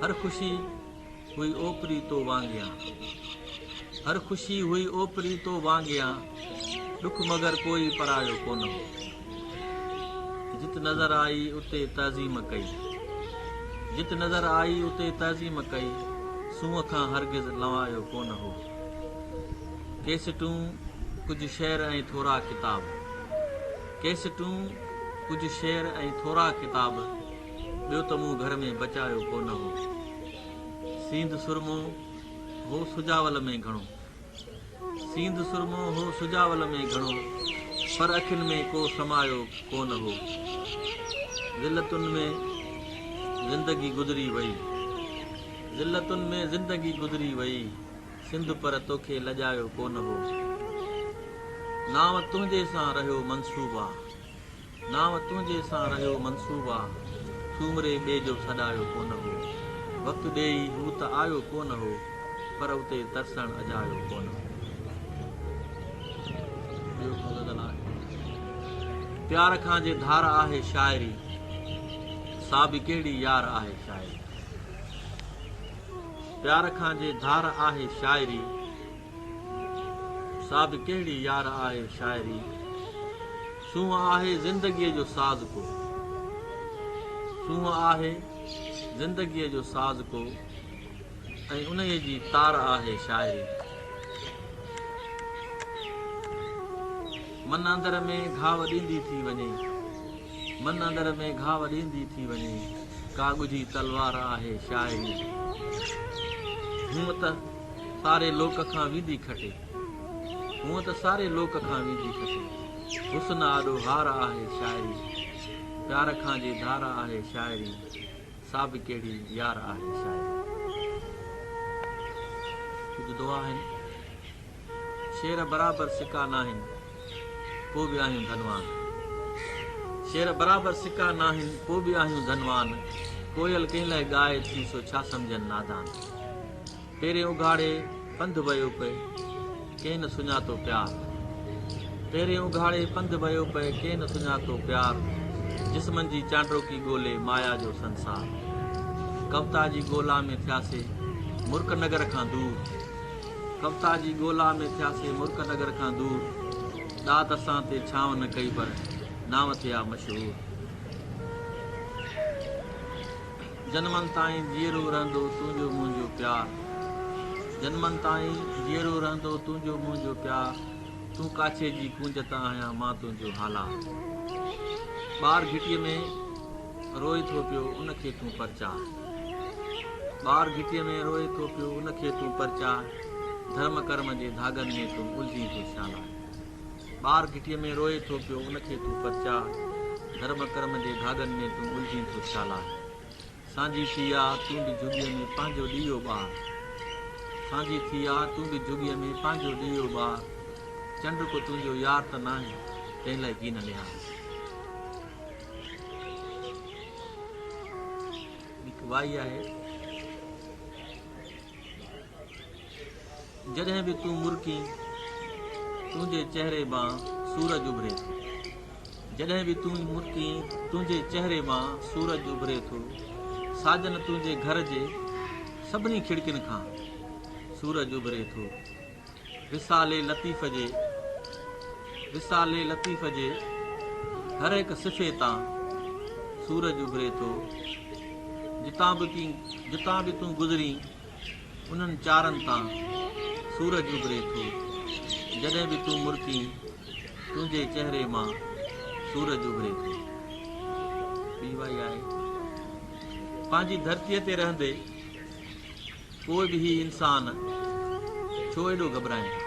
هر خوشي هئي اوپري تو وانگيان. هر خوشي هئي اوپري تو وانگيان، ڏک مگر ڪوئي پرايو ڪونه هو. جت نظر آئي اتي تعظيم ڪئي. جت نظر آئي اتي تعظيم ڪئي، سونهن کان هرگز لنوايو ڪونه هو. ڪيسٽون، ڪجهه شعر ۽ ٿورا ڪتاب. ڪيسٽون، ڪجهه شعر ۽ ٿورا ڪتاب، ٻيو ته مون گهر ۾ بچايو ڪونه هو. سينڌ سرمو هو سجاول ۾ گهڻو. سينڌ سرمو هو سجاول ۾ گهڻو، پر اکين ۾ ڪو سمايو ڪونه هو. ذلتن ۾ زندگي گذري وئي. ذلتن ۾ زندگي گذري وئي، سنڌ پر توکي لڄايو ڪونه هو. نانء تنهنجي سان رهيو منسوب آ. نانء تنهنجي سان رهيو منسوب آ، سومري ٻئي جو سڏايو ڪونه هو. وقت ڏيئي هو ته آيو ڪونه هو، پر اتي ترسڻ اجايو ڪونه هو. ٻيو هڪڙو غزل آهي. پيار کان جي ڌار آهي شاعري، سا به ڪهڙي يار آهي شاعري. پيار کان جي ڌار آهي شاعري، سا به ڪهڙي يار آهي شاعري. سونهن آهي زندگيء جو ساز ڪو. سونهن آهي زندگيء جو ساز ڪو ۽ انهيء جي تار آهي شاعري. من اندر ۾ گهاو ڏيندي ٿي وڃي. من اندر ۾ گهاو ڏيندي ٿي وڃي. ڪا ڳجهي تلوار آهي شاعري. هونء ته ساري لوڪ کان ويندي کٽي. هونء ته ساري لوڪ کان ويندي کٽي. حسن آڏو هار آهي شاعري. پيار کان جي ڌار آهي شاعري. سا به ڪهڙي يار آهي شاعري. ڪجهه دعا آهن. شعر برابر سڪا ناهن پوء به آهيون ڌنوان. شعر برابر سڪا ناهن پوء به آهيون ڌنوان. ڪوئل ڪنهن لاء ڳائي ٿي سو ڇا سمجهن نادان. پيرين اگهاڙي پنڌ ويو پئي ڪين نه سڃاتو پيار. پيرين اگهاڙي پنڌ ويو پئي ڪين نه سڃاتو پيار. جسمن جي چانڊوڪي ڳولي مايا جو سنسار. ڪوتا جي ڳولا ۾ ٿياسي مرڪ نگر کان دور. ڪوتا جي ڳولا ۾ ٿياسي مرڪ نگر کان دور. ڏات اسان تي ڇانو نه ڪئي پر نانء ٿيا مشهور. جنمن تائين جيئرو رهندو تنهنجو منهنجو پيار جنمن تائين جيئرو رهندو تنهنجو منهنجو پيار تون ڪاڇي جي ڪونج ته آهيان مان تنهنجو هالار ٻار گهٽيء ۾ روئي ٿو پيو ان کي تون پرچاء ٻار گهٽيء ۾ روئي ٿو پيو ان کي تون پرچاء ڌرم ڪرم جي ڌاڳن ۾ تون الجهين ٿو ڇالاء ٻار گهٽيء ۾ روئي ٿو پيو ان کي تون پرچاء ڌرم ڪرم جي ڌاڳن ۾ تون الجهين ٿو ڇالاء سانجهي ٿي آ تون به جهڳيء ۾ پنهنجو ڏيئو ٻار سانجهي ٿي آ تون به جهڳيء ۾ پنهنجو ڏيئو ٻار چنڊ ڪو تنهنجو يار ته ناهي تنهن لاء ڪين نهار. هڪ وائي آهي. جڏهن به تون مرڪين، تنهنجي چهري مان سورج اڀري ٿو. جڏهن به تون مرڪين، تنهنجي چهري مان سورج اڀري ٿو. ساجن تنهنجي گهر جي سڀني کڙڪين کان سورج اڀري ٿو. رسالي لطيف جي رسالي لطيف جي هر هڪ صفحي تان سورج اڀري ٿو. جتان به جتان به تون گذرين انهن چارن تان سورج اڀري ٿو. جڏهن به تون مرڪين تنهنجي چهري مان سورج اڀري ٿو. ٻي وائي آهي. پنهنجي ڌرتيء تي رهندي پوء به هي انسان ڇو ايڏو گهٻرائين ٿا؟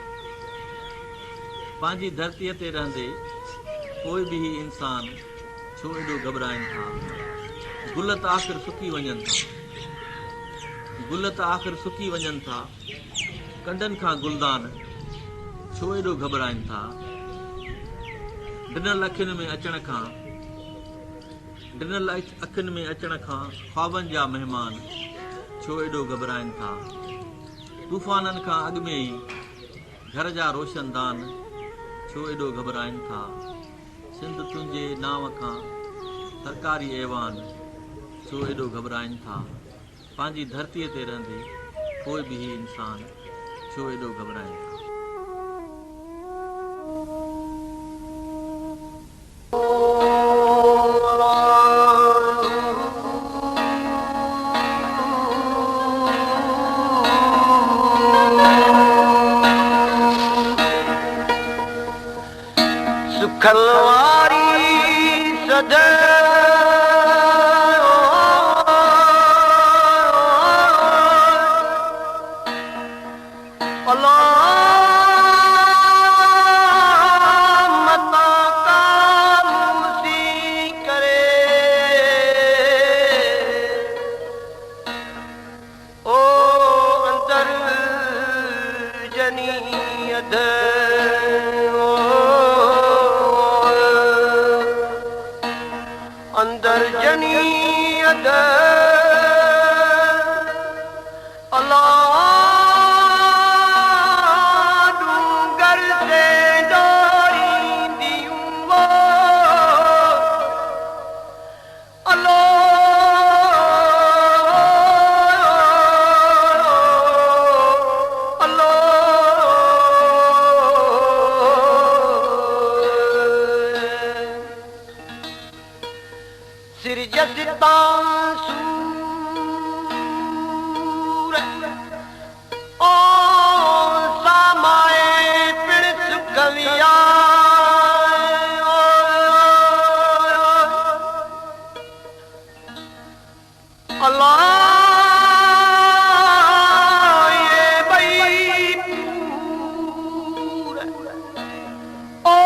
پنهنجي ڌرتيء تي رهندي پوء به هي انسان ڇو ايڏو گهٻرائين ٿا؟ گل ته آخر سڪي وڃن ٿا. گل ته آخر سڪي وڃن ٿا. ڪنڊن کان گلدان ڇو ايڏو گهٻرائين ٿا؟ ڊنل اکين ۾ اچڻ کان ڊنل اکين ۾ اچڻ کان خوابن جا مهمان ڇو ايڏو گهٻرائين ٿا؟ طوفانن کان اڳ ۾ ئي گهر جا روشندان ڇو ايڏو گهٻرائين ٿا؟ سنڌ تنهنجي نانء کان سرڪاري ايوان ڇو ايڏو گهٻرائين ٿا؟ پنهنجي ڌرتيء تي رهندي پوء به هي انسان ڇو ايڏو گهٻرائين ٿا؟ سکن واري سڌ الا متان ڪا مون ڪري. او اندر جني اڌ اندر جني اڌ الا ڏونگر تي ڏورينديون الو الو الله اهي ٻئي پور او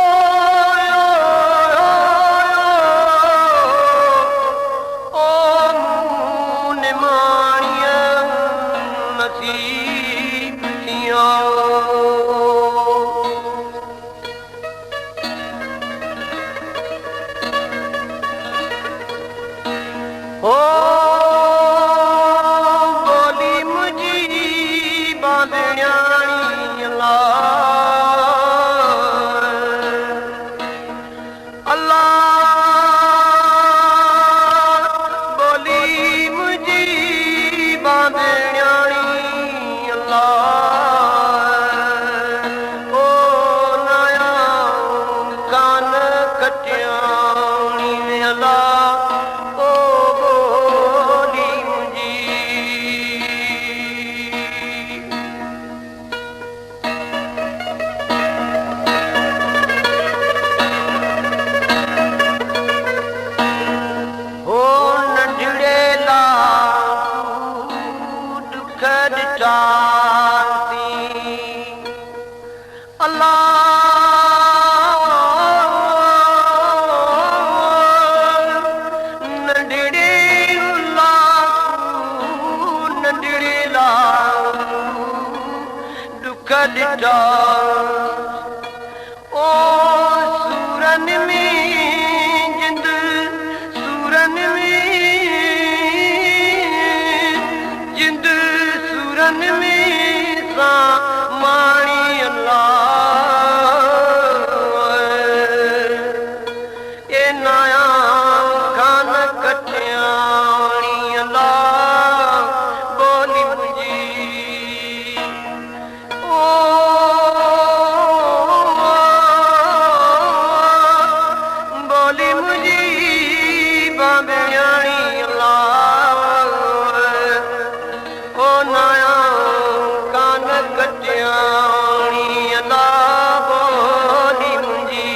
او مون نماڻيء نصيب ٿيان. او ٻولي منهنجي ٻانڌڻياڻي الله الله ٻولي منهنجي ٻانڌڻياڻي الله او نايا ڪان ڪٽياڻي الله او ٻولي منهنجي. هو ننڍڙي لا ڏک ڏٺاسين الله ننڍڙي لا ننڍڙي لا ڏک ڏٺا او سورن ۾ جند سورن ۾ جند سورن ۾ ساماڻي الله اي نايا کان ڪٽياڻي الله ٻولي منهنجي او ٻولي منهنجي ٻانڀڻياڻي الله او نايا ڪان ڪٽياڻي الله ٻولي منهنجي.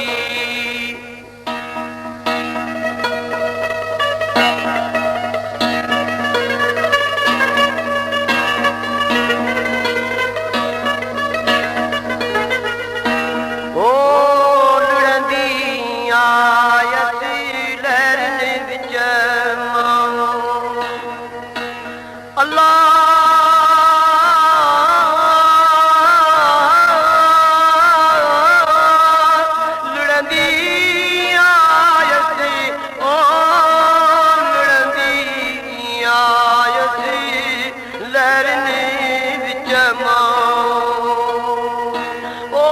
او لڙندي آيس لهرن وچ مان الله لڙندي آيس او لڙندي آيس لهرن وچ مان او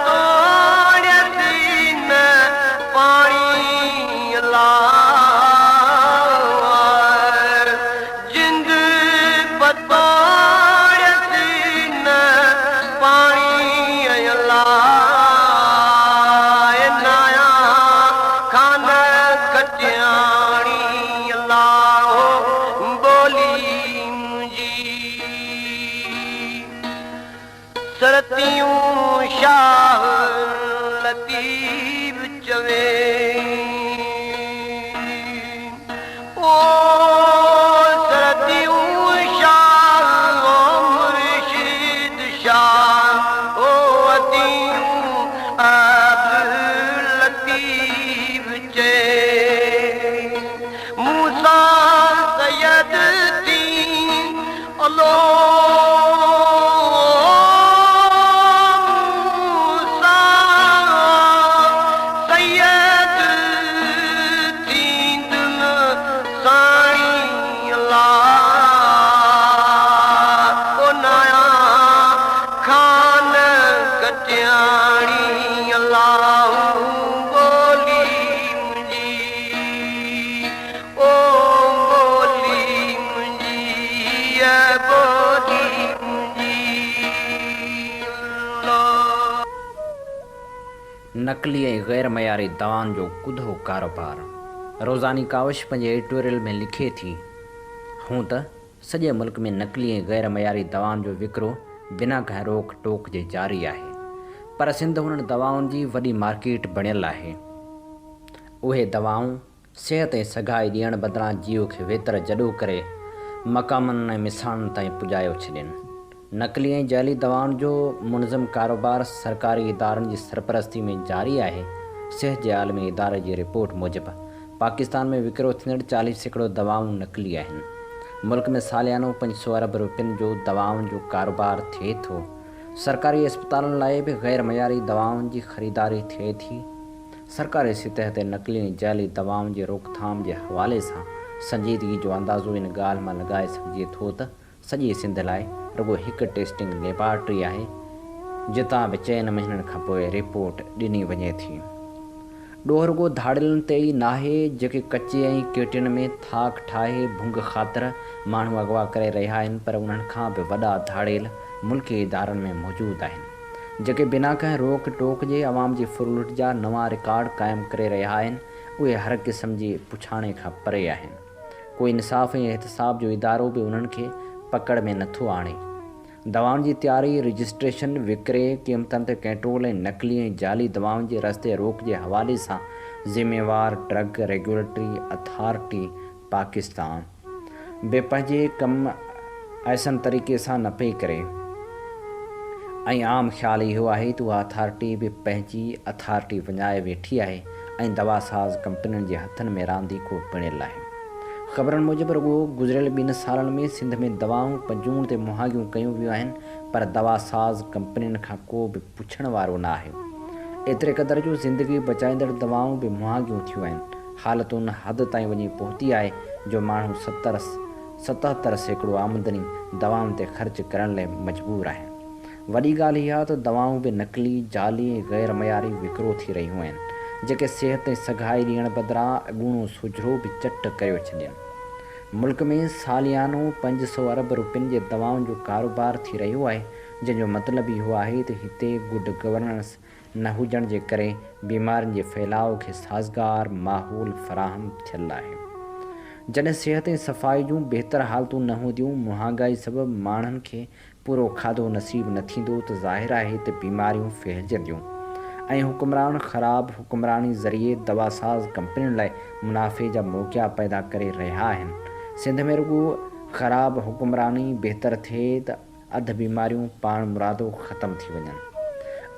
پتوڙيس نه پاڻي الله جند پتوڙيس نه پاڻي الله نايا کان ڪٽياڻي الله ٻولي منهنجي سرتيون شاهه لطيف چوي او سرتيون شاهه مرشد شاهه او اديون عبداللطيف چئي موسيٰ سيد ٿي الو موسيٰ سيد ٿيندم سائين الله او نايا کان ڪٽياڻي الله ٻولي منهنجي او ٻولي منهنجي ٻولي منهنجي الله. نقلي ۽ غير معياري دوائن جو ڪڌو ڪاروبار. روزاني ڪاوش پنهنجي ايڊيٽوريل ۾ لکي ٿي، هون ته سڄي ملڪ ۾ نقلي ۽ غير معياري دوائن جو وڪرو بنا ڪنهن روڪ ٽوڪ جي جاري آهي پر سنڌ انهن دوائن جي وڏي مارڪيٽ بڻيل آهي. اهي دوائون. صحت ۽ سگهائي ڏيڻ بدران جيء کي ويتر جڏو ڪري مقامن ۽ مساڻن تائين پڄايو ڇڏين. نقلي ۽ جعلي دوائن جو منظم ڪاروبار سرڪاري ادارن جي سرپرستي ۾ جاري آهي. صحت جي عالمي اداري جي رپورٽ موجب پاڪستان ۾ وڪرو ٿيندڙ 40% دوائون نقلي آهن. ملڪ ۾ ساليانو 500 ارب روپين جو دوائن جو ڪاروبار ٿئي ٿو. سرڪاري اسپتالن لاء به غير معياري دوائن جي خريداري ٿئي ٿي. سرڪاري سطح تي نقلي ۽ جعلي دوائن جي روڪٿام جي حوالي سان سنجيدگي جو اندازو ان ڳالهه مان لڳائي سگهجي ٿو ته سڄي سنڌ لاء رڳو هڪ ٽيسٽنگ ليبارٽري آهي جتان به چئن مهينن کانپوء رپورٽ ڏني وڃي ٿي. ڏوهه رڳو ڌاڙيلن تي ئي ناهي جيڪي ڪچي ۽ ڪيٽين ۾ ٿاڪ ٺاهي ڀنگ خاطر ماڻهو اغوا ڪري رهيا آهن پر انهن کان به وڏا ڌاڙيل ملڪي ادارن ۾ موجود آهن. جيڪي بنا ڪنهن روڪ ٽوڪ جي عوام جي ڦرلٽ جا نوان رڪارڊ قائم ڪري رهيا آهن، اهي هر قسم جي پڇاڻي کان پري آهن. ڪو انصاف ۽ احتساب جو ادارو به انهن کي پڪڙ ۾ نٿو آڻي. دوائن جي تياري، رجسٽريشن، وڪري، قيمتن تي ڪنٽرول ۽ نقلي ۽ جعلي دوائن جي رستي روڪ جي حوالي سان ذميوار ڊرگ ريگيوليٽري اٿارٽي پاڪستان به پنهنجي ڪم احسن طريقي سان نه پئي ڪري ۽ عام خيال اهو آهي ته اها اٿارٽي به پنهنجي اٿارٽي وڃائي ويٺي آهي ۽ دوا ساز ڪمپنين جي هٿن ۾ رانديڪو بڻيل آهي. خبرن موجب رڳو گذريل ٻن سالن ۾ سنڌ ۾ دوائون پنجوڻ تي مهانگيون ڪيون ويون آهن پر دوا ساز ڪمپنين کان ڪو به پڇڻ وارو نه آهي. ايتري قدر جو زندگي بچائيندڙ دوائون به مهانگيون ٿيون آهن. حالت ان حد تائين وڃي پهتي آهي جو ماڻهو ستر 77% آمدني دوائن تي خرچ ڪرڻ لئه مجبور آهن. وڏي ڳالهه اها ته دوائون به نقلي، جعلي ۽ غير معياري وڪرو ٿي رهيون آهن، جيڪي صحت ۽ سگهائي ڏيڻ بدران اڳوڻو سوجهرو به چٽ ڪريو ڇڏين. ملڪ ۾ ساليانو 500 ارب روپين جي دوائن جو ڪاروبار ٿي رهيو آهي، جنهن جو مطلب اهو آهي ته هتي گڊ گورننس نه هجڻ جي ڪري بيمارين جي ڦهلاء کي سازگار ماحول فراهم ٿيل آهي. جڏهن صحت ۽ صفائي جون بهتر حالتون نه هونديون، مهانگائي سبب ماڻهن کي پورو کاڌو نصيب نه ٿيندو ته ظاهر آهي ته بيماريون ڦهلجنديون ۽ حڪمران خراب حڪمراني ذريعي دواساز ڪمپنين لاء منافعي جا موقعا پيدا ڪري رهيا آهن. سنڌ ۾ رڳو خراب حڪمراني بهتر ٿئي ته اڌ بيماريون پاڻ مرادو ختم ٿي وڃن.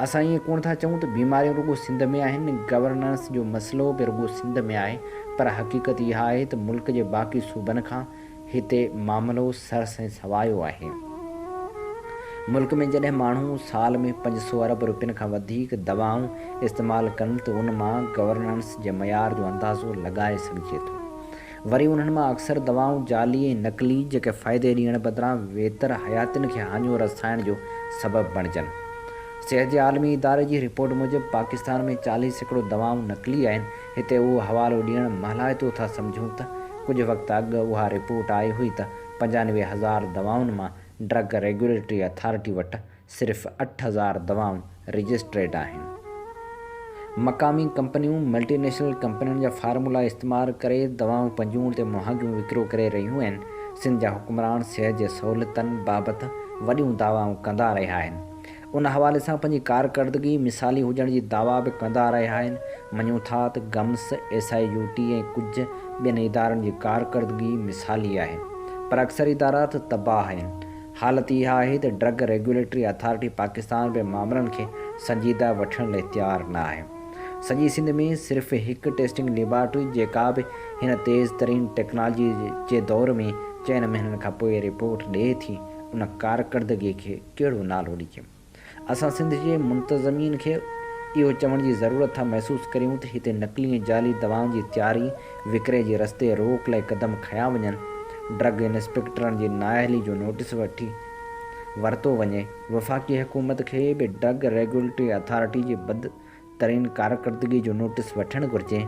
اسان ائين ڪونه ٿا چئون ته بيماريون رڳو سنڌ ۾ آهن، گورننس جو مسئلو به رڳو سنڌ ۾ آهي پر حقيقت اها آهي ته ملڪ جي باقي صوبن کان هتي معاملو سرس ۽ سوايو آهي. ملڪ ۾ جڏهن ماڻهو سال ۾ 500 ارب روپين کان وڌيڪ دوائون استعمال ڪن ته ان مان گورننس جي معيار جو اندازو لڳائي سگهجي ٿو. وري انهن مان اڪثر دوائون جعلي ۽ نقلي جيڪي فائدي ڏيڻ بدران ويتر حياتين کي هاڃو رسائڻ جو سبب بڻجن. صحت جي عالمي اداري جي رپورٽ موجب پاڪستان ۾ 40% دوائون نقلي آهن، هتي اهو حوالو ڏيڻ مهلائتو ٿا سمجهون ته ڪجهه وقت اڳ اها رپورٽ آئي هئي ته 95 هزار دوائن مان ڊرگ ريگيوليٽري اٿارٽي وٽ صرف 8000 دوائون رجسٽريڊ آهن. مقامي ڪمپنيون ملٽي نيشنل ڪمپنين جا فارمولا استعمال ڪري دوائون پنجوڻ تي مهانگيون وڪرو ڪري رهيون آهن. سنڌ جا حڪمران صحت جي سهولتن بابت وڏيون دعوائون ڪندا رهيا آهن. ان حوالي سان پنهنجي ڪارڪردگي مثالي هجڻ جي دعويٰ به ڪندا رهيا آهن. مڃون ٿا ته گمس، ايس I U ٽي ۽ ڪجهه ٻين ادارن جي ڪارڪردگي مثالي آهي پر اڪثر ادارا ته تباهه آهن. حالت اها آهي ته ڊرگ ريگيوليٽري اٿارٽي پاڪستان به مامرن کي سنجيده وٺڻ لاء تيار نه آهي. سڄي سنڌ ۾ صرف هڪ ٽيسٽنگ ليبارٽري جيڪا به هن تيز ترين ٽيڪنالاجي جي دور ۾ چئن مهينن کان پوء رپورٽ ڏئي ٿي ان ڪارڪردگي کي ڪهڙو نالو ڏجي. اسان سنڌ جي منتظمين کي اهو چوڻ جي ضرورت ٿا محسوس ڪريون ته هتي نقلي ۽ جعلي دوائن جي تياري، وڪري جي رستي روڪ لاء قدم کنيا وڃن، ڊرگ انسپيڪٽرن جي نااهلي جو نوٽيس وٺي ورتو وڃي، وفاقي حڪومت کي به ڊرگ ريگيوليٽري اٿارٽي جي بد ترين ڪارڪردگي جو نوٽيس وٺڻ گهرجي،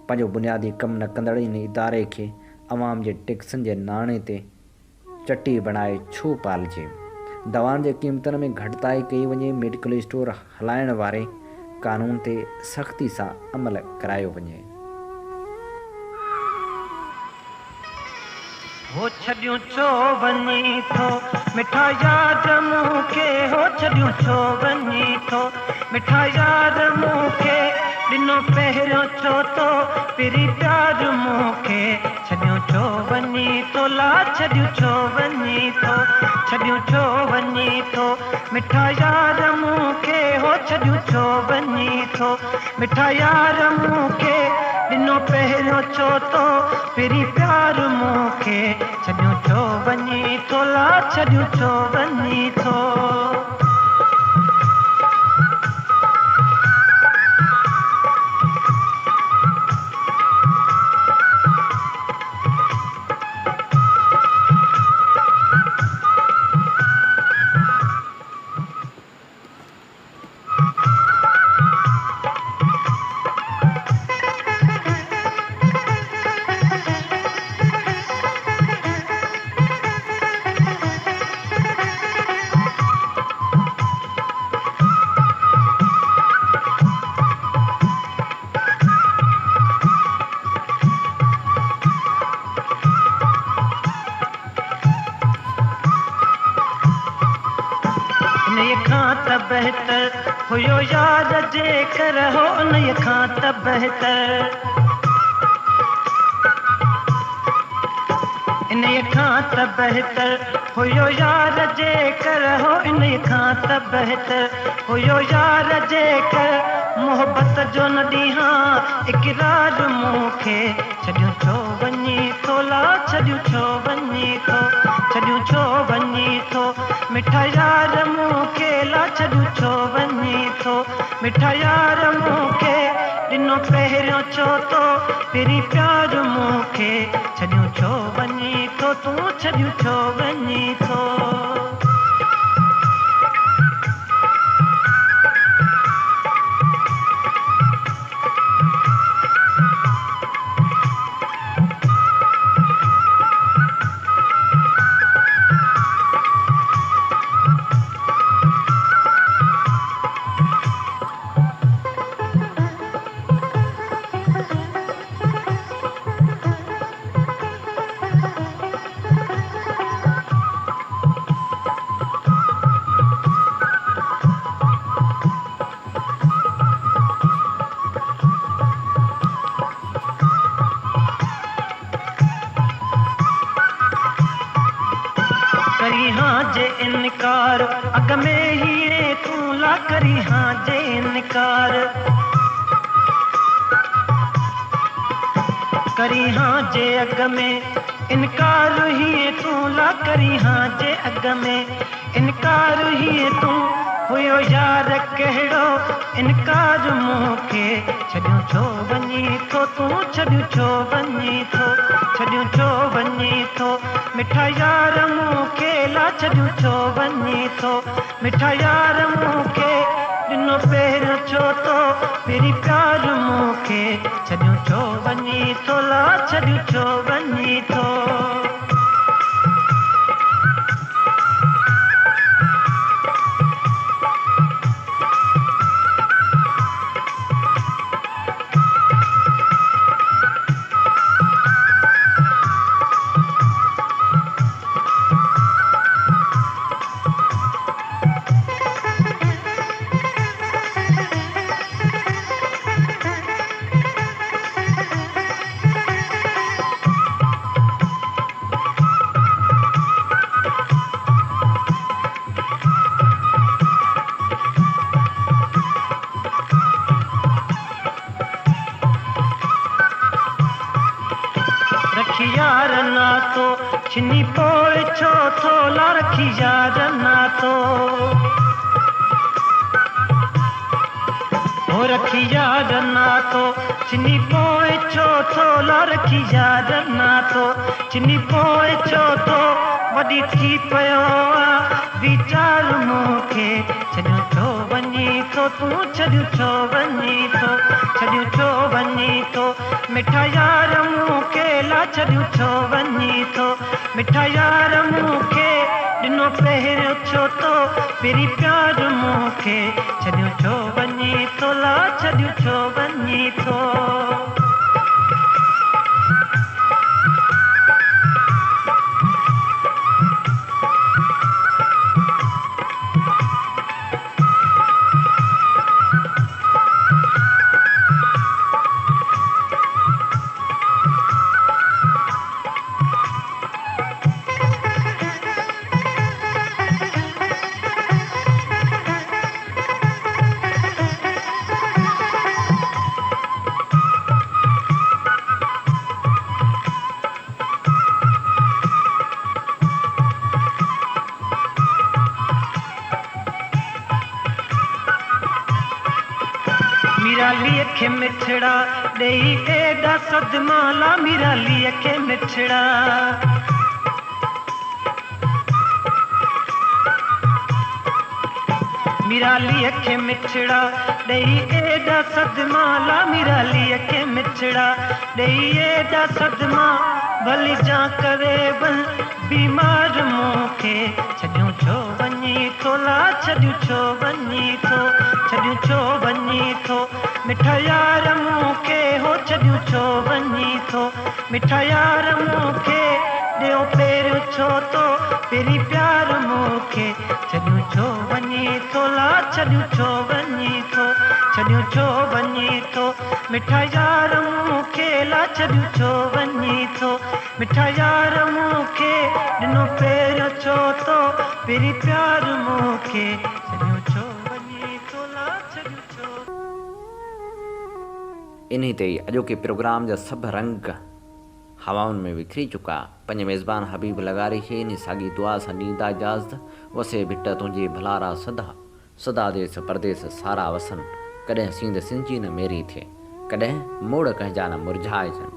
پنهنجو بنيادي ڪم نه ڪندڙ ان اداري کي عوام جي ٽيڪسن جي ناڻي تي چٽي بڻائي ڇو پالجي؟ دوائن جي قيمتن ۾ گهٽتائي ڪئي وڃي، ميڊيڪل اسٽور هلائڻ واري قانون تي سختي سان عمل ڪرايو وڃي. هو ڇڏيون ڇو وڃين ٿو مٺا يار مون کي هو ڇڏيون ڇو وڃين ٿو مٺا يار مون کي ڏنو پهريون ڇو تو پرين پيار مون کي، ڇڏيو ڇو وڃي ٿو لا ڇڏيو ڇو وڃي ٿو، ڇڏيو ڇو وڃي ٿو مٺا يار مون کي، هو ڇڏيو ڇو وڃي ٿو مٺا يار مون کي، ڏنو پهريون ڇو تو پرين پيار مون کي، ڇڏيو ڇو وڃي ٿو لا ڇڏيو ڇو وڃي ٿو. انهيء کان ته بهتر هيو يار جيڪر هو، انهيء کان ته بهتر، انهيء کان ته بهتر هيو يار جيڪر هو، انهيء کان ته بهتر هيو يار جيڪر محبت جو نه ڏينهان اقرار مون کي، ڇڏيو ڇو وڃي ٿو لا ڇڏيو ڇو وڃي ٿو، ڇڏيو ڇو وڃي ٿو مٺا يار مون کي، لا ڇڏيو ڇو وڃي ٿو مٺا يار مون کي، ڏنو پهريون ڇو تو پرين پيار مون کي، ڇڏيو ڇو وڃي ٿو تون، ڇڏيو ڇو وڃي ٿو. ڪرين ها جي انڪار اڳ ۾ هيئن تون لا ڪرين ها جي انڪار، ڪرين ها جي اڳ ۾ انڪار هيئن تون لا ڪرين ها جي اڳ ۾ انڪار هيئن تون، هيو يار ڪهڙو انڪار مون کي، ڇڏيو ڇو وڃي ٿو تون، ڇڏيو ڇو وڃي ٿو، ڇڏيو ڇو وڃي ٿو مٺا يار مون کي، لا ڇڏيو ڇو وڃي ٿو مٺا يار مون کي، ڏنو پهريون ڇو تو پرين پيار مون کي، ڇڏيو ڇو وڃي ٿو لا ڇڏيو ڇو وڃي ٿو. رکي يار ناتو ڇني پوءِ ڇو ٿو لا رکي يار ناتو، هو رکي يار ناتو ڇني پوءِ ڇو ٿو لا رکي يار ناتو ڇني پوءِ ڇو ٿو، وڏي ٿي پيو آ ويچار مون کي، ڇڏيو ڇو وڃي ٿو تون، ڇڏيو ڇو وڃي ٿو، ڇڏيو ڇو وڃي ٿو مٺا يار مون کي، لا ڇڏيو ڇو وڃي ٿو مٺا يار مون کي، ڏنو پهريون ڇو تو پرين پيار مون کي، ڇڏيو ڇو وڃي ٿو لا ڇڏيو ڇو وڃي ٿو. کي مٺڙا ڏيئي ايڏا صدما لا ميراليء کي مٺڙا. ميراليء کي مٺڙا ڏيئي ايڏا صدما لا ميراليء کي مٺڙا ڏيئي ايڏا صدما ڀلي جان ڪري وڃ بيمار مون کي ڇڏيون ڇو وڃي ٿو لا ڇڏيون ڇو وڃي ٿو ڇڏيون ڇو وڃي ٿو مٺا يار مون کي هو ڇڏيون ڇو وڃي ٿو مٺا يار مون کي ڏيو پهريون ڇو تو پهرين پيار مون کي ڇڏيون ڇو وڃي ٿو لا ڇڏيون ڇو وڃي ٿو ڇڏيون ڇو وڃي ٿو مٺا يار مون کي لا ڇڏيون ڇو وڃي ٿو مٺا يار مون کي ڏنو پهريون ڇو تو پهرين پيار مون کي ڇڏيون ڇو وڃي ٿو لا ڇڏيون ڇو. انهي تي ئي اڄوڪي پروگرام جا سڀ رنگ هوائن ۾ وکري چڪا. پنهنجي ميزبان حبيب لغاري کي انهي ساڳي دعا سان ڏيندا اجازت، وسي ڀٽ تنهنجي ڀلارا سدا، سدا ديس پرديس سارا وسن، ڪڏهن سينڌ سنجي نه ميري ٿئي، ڪڏهن موڙ ڪنهن جا نه مرجهائجن.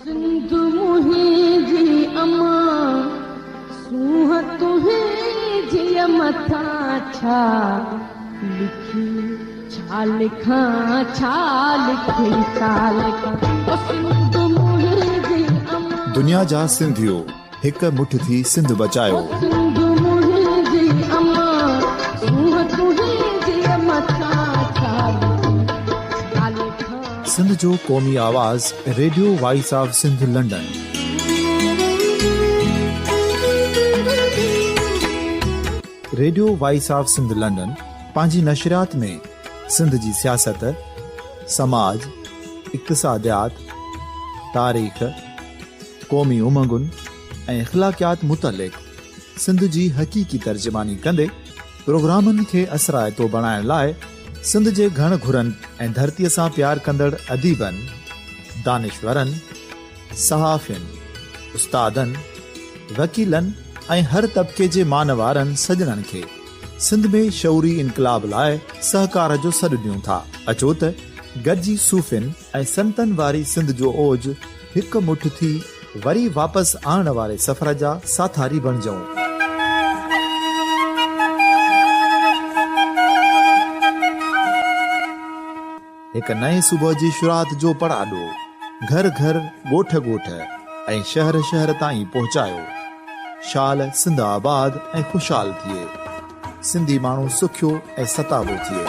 سنڌ منهنجي امان، سونهن تنهنجيء مٿان ڇا لکي ڇا لکان ڇا لکي ڇا لکان او سنڌ منهنجي امان. دنيا جا سنڌيو هڪ مٺ ٿي سنڌ بچايو. او سنڌ منهنجي امان، سونهن تنهنجيء مٿان ڇا لکي ڇا لکان. سنڌ جو قومي آواز radio voice of Sindh London. Radio voice of Sindh London پنهنجي نشريات ۾ سنڌ جي سياست، سماج، اقتصاديات، تاريخ، قومي امنگن ۽ اخلاقيات متعلق سنڌ جي حقيقي ترجماني ڪندي پروگرامن کي اثرائتو بڻائڻ لاء سنڌ جي گهڻ گهرن ۽ ڌرتيء سان پيار ڪندڙ اديبن، دانشورن، صحافين، استادن، وڪيلن ۽ هر طبقي جي مان وارن سڄڻن کي سنڌ ۾ شعوري انقلاب لاء سهڪار جو سڏ ڏيون ٿا. اچو ته گڏجي صوفين ۽ سنتن واري سنڌ جو اوج هڪ مٺ ٿي وري واپس آڻڻ واري سفر جا ساٿاري بڻجون. هڪ نئين صبح جي شروعات جو پڙاڏو گهر گهر، ڳوٺ ڳوٺ ۽ شهر شهر تائين پهچايو. شال سنڌ آباد ۽ خوشحال ٿئي. سنڌي ماڻهو سکيو ۽ ستابو ٿئي.